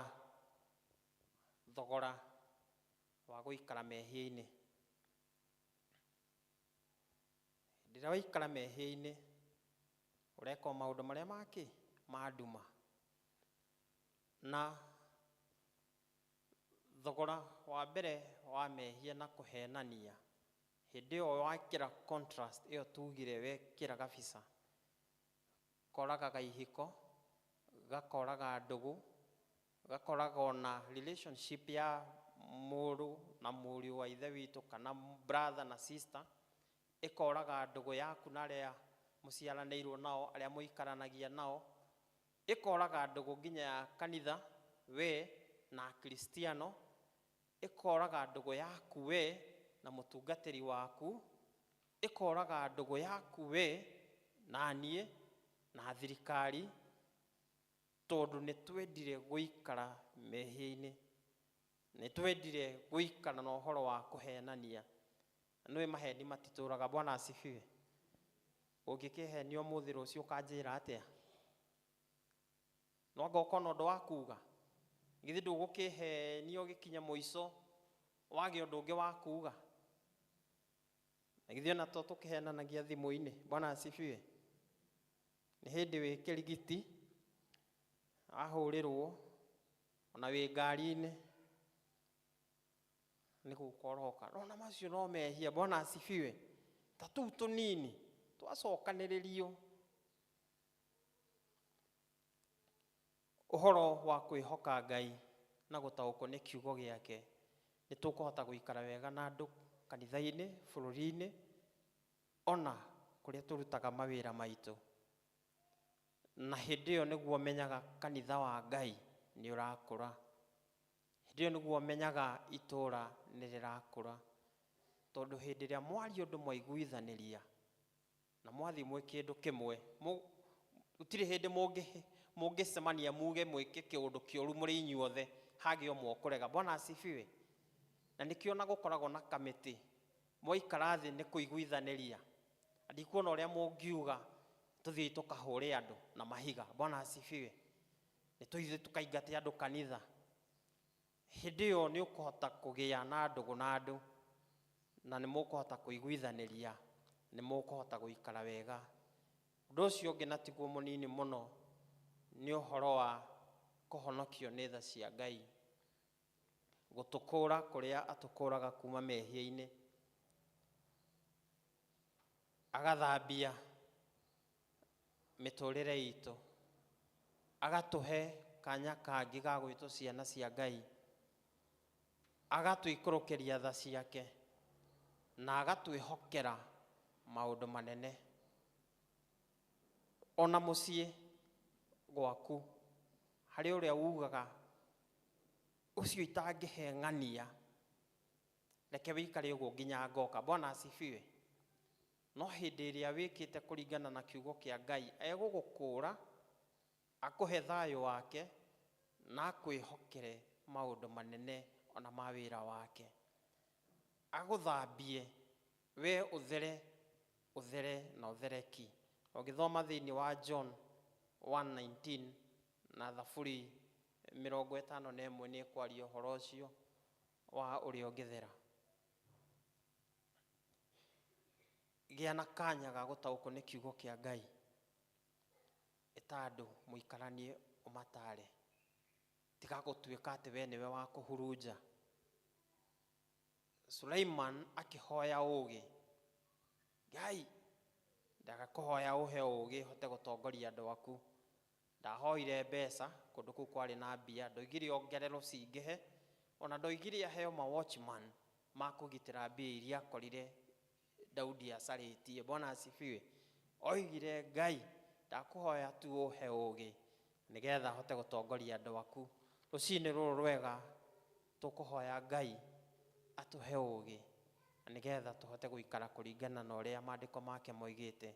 thogora wa gũikara mehia-inĩ. Hĩndĩ ĩrĩa waikara mehia-inĩ, ũreka o maũndũ marĩa makĩ ma nduma. Na thogora wa mbere wa mehia na kũhenania, hĩndĩ ĩyo wekĩra contrast ĩyo tugire wekĩra kabisa, koragaga ihiko, gakoraga ndũgũ, gakoraga ona relationship ya mũrũ na mũriũ wa ithe witũ kana brother na sister, ĩkoraga ndũgũ yaku na arĩa mũciaranĩirwo nao, arĩa mũikaranagia nao, ĩkoraga ndũgũ nginya ya kanitha we na akristiano, ĩkoraga ndũgũ yaku we na mũtungatĩri waku, ĩkoraga ndũgũ yaku we na niĩ na thirikari, tondũ nĩ twendire gũikara mehia-inĩ, nĩ twendire gũikara na ũhoro wa kũhenania. Na nĩũĩ maheni matitũraga, Bwana asifiwe. Ũngĩkĩhenio ũmũthĩ rũciũ ũkanjĩra atĩa? No anga ũkona ũndũ wa kuga? Githĩ ndũgũkĩhenio ũgĩkinya mũico wage ũndũ ũngĩ wa kuga? Na githĩ ona to tũkĩhenanagia thimũ-inĩ, Bwana asifiwe. Nĩ hĩndĩ wĩ kĩrigiti, ahũrĩrwo ona wĩ ngari-inĩ nĩ gũka ũroka. Ona macio no mehia, Bwana asifiwe. Ta tũu tũnini twacokanĩrĩrio ũhoro wa kwĩhoka Ngai na gũtaũkwo nĩ kiugo gĩake, nĩ tũkũhota gũikara wega na andũ kanitha-inĩ, bũrũri-inĩ, ona kũrĩa tũrutaga mawĩra maitũ. Na hĩndĩ ĩyo nĩguo menyaga kanitha wa Ngai nĩ ũrakũra. Hĩndĩ ĩyo nĩguo menyaga itũũra nĩ rĩrakũra. Tondũ hĩndĩ ĩrĩa mwaria ũndũ mwaiguithanĩria na mwathiĩ mwĩ kĩndũ kĩmwe, gũtirĩ hĩndĩ mũngĩcemania muge mwĩke kĩũndũ kĩũru mũrĩ inyuothe, hagĩe ũmwe ũkũrega. Bwana asifiwe. Na nĩkĩo ona gũkoragwo na kamĩtĩ, mwaikara thĩ nĩ kũiguithanĩria. Ndikuona ũrĩa mũngiuga tũthiĩ tũkahũre andũ na mahiga. Bwana asifiwe. Nĩ tũthiĩ tũkaingate andũ kanitha. Hĩndĩ ĩyo nĩ ũkũhota kũgĩa na ndũgũ na andũ, na nĩ mũkũhota kũiguithanĩria, nĩ mũkũhota gũikara wega. Ũndũ ũcio ũngĩ na tiguo mũnini mũno nĩ ũhoro wa kũhonokio nĩ tha cia Ngai, gũtũkũra kũrĩa atũkũraga kuma mehia-inĩ, agathambia mĩtũrĩre itũ, agatũhe kanya kangĩ ga gwĩtwo ciana cia Ngai, agatũikũrũkĩria tha ciake na agatwĩhokera maũndũ manene. Ona mũciĩ gwaku harĩ ũrĩa ugaga ũcio itangĩheng'ania Reke wĩikare ũguo nginya ngoka. Bwana asifiwe. No hĩndĩ ĩrĩa wĩkĩte kũringana na kiugo kĩa Ngai, egũgũkũra, akũhe thayũ wake, na akwĩhokere maũndũ manene ona ma wĩra wake. Agũthambie we ũthere, ũthere na ũthereki. Ũngĩthoma thĩinĩ wa John 1:19 na Thaburi 51 nĩ ĩkwaria ũhoro ũcio wa ũrĩa ũngĩthera. Gĩa na kanya ga gũtaũkwo nĩ kiugo kĩa Ngai. Ĩta andũ mũikaranie ũmatare. Tiga gũtuĩka atĩ we nĩwe wa kũhurunja. Suleiman akĩhoya ũũgĩ. Ngai, ndagakũhoya ũhe ũũgĩ hote gũtongoria andũ aku. Ndahoire mbeca kũndũ kũu kwarĩ na mbia, ndoigire ongererwo cingĩhe, ona ndoigire aheo ma watchman ma kũgitĩra mbia iria akorire Daudi acarĩtie. Bwana asifiwe. Oigire Ngai, ndakũhoya tu ũhe ũũgĩ nĩgetha hote gũtongoria andũ aku. Rũcinĩ rũrũ rwega tũkũhoya Ngai atũhe ũũgĩ nĩgetha tũhote gũikara kũringana na ũrĩa maandĩko make moigĩte.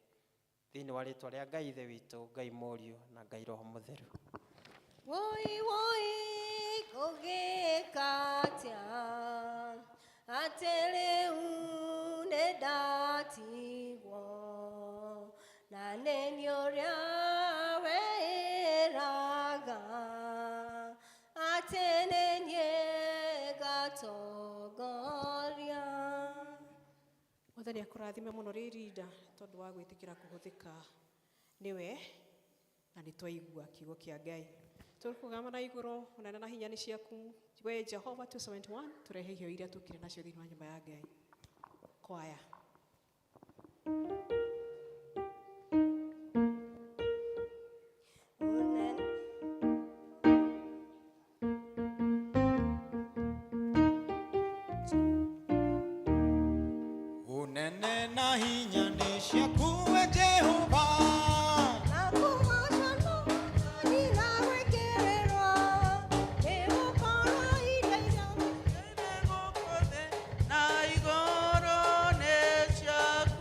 Thĩinĩ wa rĩtwa rĩa Ngai Ithe witũ, Ngai Mũriũ na Ngai Roho Mũtheru. Woi woi ngũgĩka atĩa atĩ rĩu nĩndatigwo na nĩ niĩ ũrĩa wĩraga atĩ nĩ niĩ ngatongoria. Mwathani akũrathime mũno rĩrinda tondũ wa gwĩtĩkĩra kũhũthĩka nĩwe na nĩ twaigua kiugo kĩa Ngai. Tũkũgama na igũrũ ũnene na hinya nĩ ciaku we Jehova 271 tũrehe iheo iria tũkire nacio thĩinĩ wa nyũmba ya Ngai. Kwaya. Ũnene Unene na hinya nĩ ciaku we Jehova. Na kũgocwo na gwĩkĩrĩrwo nĩgũkorwo iria iria Na igũrũ nĩ ciaku.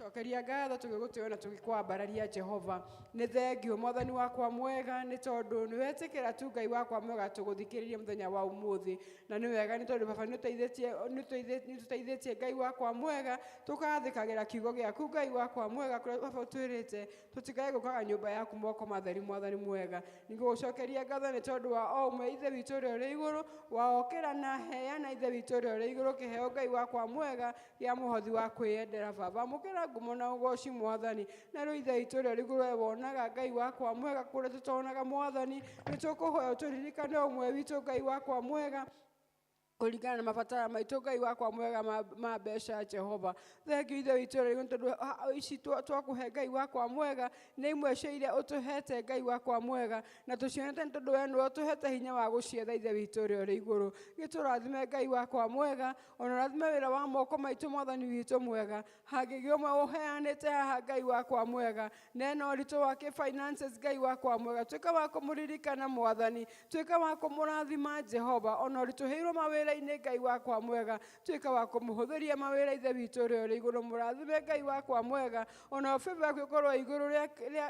Cokeria ngatho tũgĩgũtĩo na tũgĩkwambararia Jehova. Nĩ thengio mwathani wakwa mwega, nĩ tondũ nĩ wetĩkĩra tu Ngai wakwa mwega tũgũthikĩrĩrie mũthenya wa ũmũthĩ. Na nĩ wega nĩ tondũ baba nĩ ũtũteithĩtie Ngai wakwa mwega, tũkathĩkagĩra kiugo gĩaku Ngai wakwa mwega kũrĩa baba ũtwĩrĩte tũtikae gũkaga nyũmba yaku moko matheri mwathani mwega. Nĩngũgũcokeria ngatho nĩ tondũ wa o ũmwe Ithe witũ ũrĩa ũrĩ igũrũ, waokĩra na heana Ithe witũ ũrĩa ũrĩ igũrũ kĩheo Ngai wakwa mwega gĩa mũhothi wa kwĩyendera baba. Amũkĩra ngumo na ũgoci mwathani. Na rĩu Ithe witũ ũrĩa ũrĩ igũrũ we wonaga Ngai wakwa mwega kũrĩa tũtonaga mwathani, nĩ tũkũhoya ũtũririkane ũmwe witũ Ngai wakwa mwega kũringana na mabatara maitũ Ngai wakwa mwega ma mbeca Jehova. Thengiũ Ithe witũ ũrĩa ũrĩ igũrũ, tondũ ici twakũhe Ngai wakwa mwega nĩ imwe cia iria ũtũhete Ngai wakwa mwega, na tũcionete nĩ tondũ we nĩwe ũtũhete hinya wa gũcietha Ithe witũ ũrĩa ũrĩ igũrũ. Gĩtũrathime Ngai wakwa mwega, ona ũrathime wĩra wa moko maitũ mwathani witũ mwega. Hangĩgĩa ũmwe ũheanĩte haha Ngai wakwa mwega, nena ũritũ wa kĩ-finances Ngai wakwa mwega, tuĩka wa kũmũririkana mwathani, tuĩka wa kũmũrathima Jehova, ona ũritũhĩirwo mawĩra-inĩ Ngai wakwa mwega, tuĩka wa kũmũhũthĩria mawĩra Ithe witũ ũrĩa ũrĩ igũrũ. Mũrathime Ngai wakwa mwega, ona favor yaku ĩkorwo igũrũ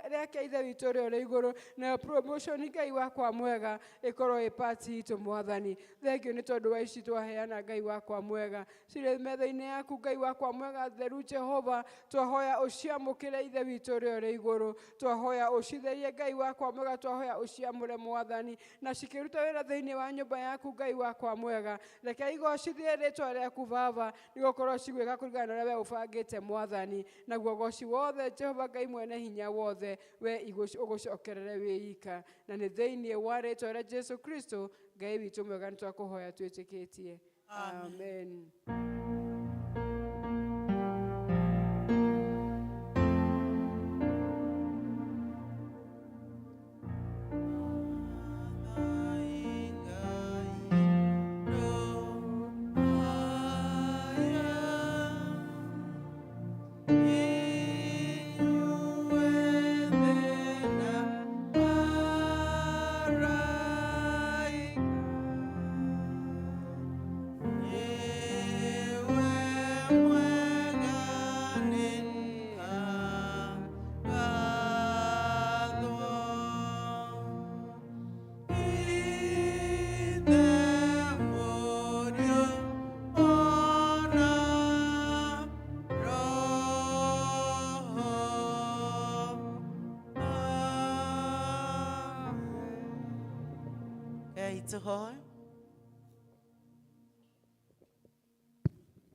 rĩake Ithe witũ ũrĩa ũrĩ igũrũ, nayo promotion Ngai wakwa mwega ĩkorwo ĩ part itũ mwathani. Thengiũ nĩ tondũ wa ici twaheana Ngai wakwa mwega, cirĩ metha-inĩ yaku Ngai wakwa mwega theru Jehova, twahoya ũciamũkĩre Ithe witũ ũrĩa ũrĩ igũrũ, twahoya ũcitherie Ngai wakwa mwega, twahoya ũciamũre mwathani, na cikĩruta wĩra thĩinĩ wa nyũmba yaku Ngai wakwa mwega. Reke igocithie rĩtwa rĩaku Baba, nĩgũkorwo cigwĩka kũringana na ũrĩa we ũbangĩte mwathani. Naguo ũgoci wothe Jehova Ngai mwene hinya wothe we ũgũcokerere wĩ ika, na nĩ thĩinĩ wa rĩtwa rĩa Jesu Kristo Ngai witũ mwega nĩ twakũhoya twĩtĩkĩtie. Amen.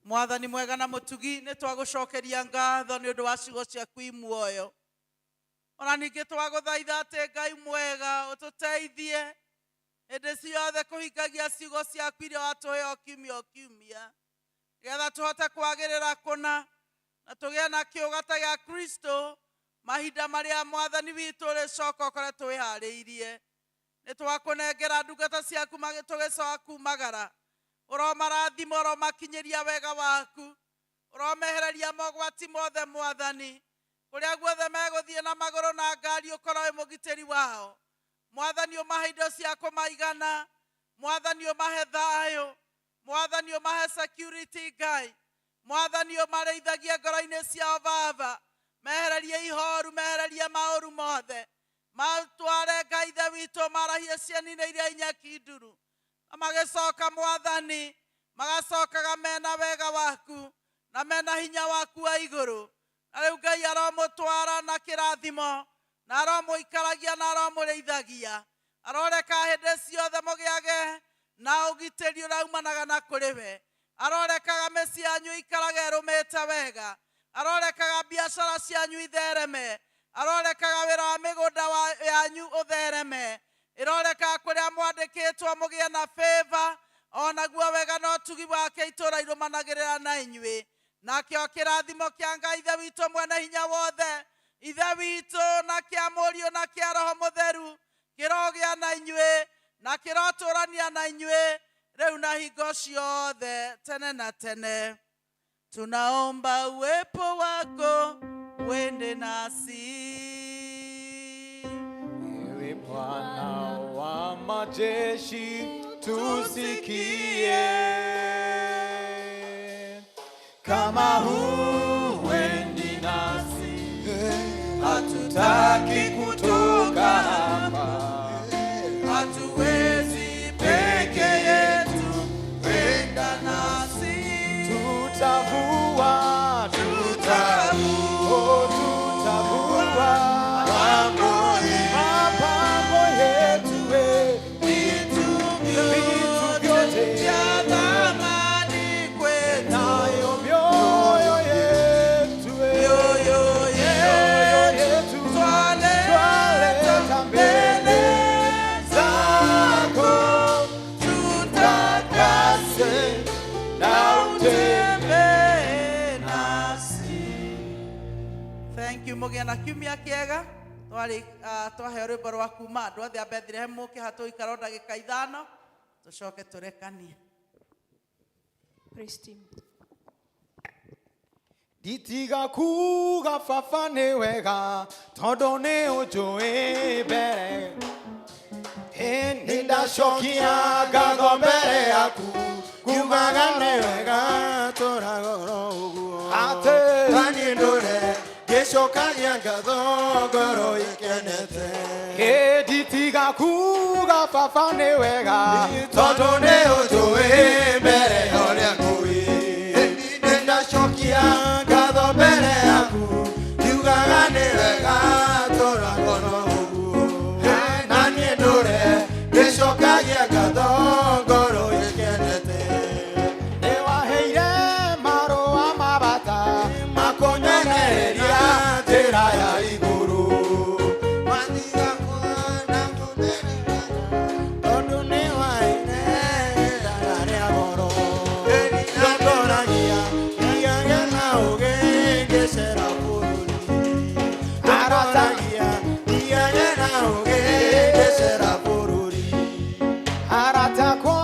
Mwathani mwega na mũtugi, nĩ twagũcokeria ngatho nĩ ũndũ wa ciugo ciaku i muoyo. Ona ningĩ twagũthaitha atĩ Ngai mwega ũtũteithie hĩndĩ ciothe kũhingagia ciugo ciaku iria watũhe o kiumia o kiumia, nĩgetha tũhote kwagĩrĩra kũna na tũgĩe na kĩũgata gĩa Kristo mahinda marĩa mwathani witũ ũrĩcoka ũkore twĩharĩirie. Nĩ twakũnengera ndungata ciaku tũgĩcoka kumagara, ũromarathima, ũromakinyĩria wega waku, ũromehereria mogwati mothe mwathani, kũrĩa guothe megũthiĩ na magũrũ na ngari ũkorwo wĩ mũgitĩri wao. Mwathani ũmahe indo cia kũmaigana, mwathani ũmahe thayũ, mwathani ũmahe security Ngai, mwathani ũmarĩithagie ngoro-inĩ ciao Baba, mehererie ihoru, mehererie maũru mothe, matware Ngai Ithe witũ marahie cieni-inĩ iria inyeki nduru, na magĩcoka mwathani magacokaga mena wega waku na mena hinya waku wa igũrũ. Na rĩu Ngai aromũtwara na kĩrathimo, na aromũikaragia na aromũrĩithagia, aroreka hĩndĩ ciothe mũgĩage na ũgitĩri ũraumanaga na kũrĩ we, arorekaga mĩciĩ yanyu ikarage ĩrũmĩte wega, arorekaga biacara cianyu ithereme, arorekaga wĩra wa mĩgũnda yanyu ũthereme, ĩrorekaga kũrĩa mwandĩkĩtwo mũgĩe na favor, onaguo wega na ũtugi wake itũũra irũmanagĩrĩra na inyuĩ. Nakĩo kĩrathimo kĩa Ngai Ithe witũ mwene hinya wothe, Ithe witũ na kĩa Mũriũ na kĩa Roho Mũtheru kĩrogĩa na inyuĩ na kĩrotũrania na inyuĩ rĩu na hingo ciothe tene na tene. Tunaomba uwepo wako uende nasi. Ewe Bwana wa majeshi, tusikie. Kama huendi nasi, Hatutaki kutoka hapa, hatuwezi peke yetu, wenda nasi. Tutavua, tutavua, tutavua mapambo yetu, vitu vyote vya thamani kwetu, nayo mioyo yetu, mioyo yetu twaleta mbele zako, tutakase na utembee nasi. Thank you mũgĩe na kiumia kĩega. Twarĩ twaheo rwĩmbo rwa kuma andũ othe a Bethlehem mũke hatũikara o ndagĩka 5 tũcoke tũrekanie. Praise team. Nditiga kuga baba nĩ wega tondũ nĩ ũnjũĩ mbere. Nĩ ndacokia ngatho mbere yaku kugaga nĩ wega tũragoro ũguo atĩ tani ndũre ngĩcokagia ngatho ngoro ikenete. Nditiga kuga baba nĩ wega tondũ nĩ ũnjũĩ mbere ya ũrĩa ngũĩ. Nĩ ndacokia ngatho mbere yaku ngiugaga nĩ wega tũragoro ũguo na niĩ ndũre ngĩcokagia ngatho ngoro ikenete. Nĩ waheire marũa ma bata makonyereria njĩra ya igũrũ mathiga kuona tondũ nĩ waine rĩera rĩa goro ndongoragia ngiage na ũgĩ ngĩcera bũrũri ndongoragia ngiage na ũgĩ ngĩcera bũrũri. Arata kwa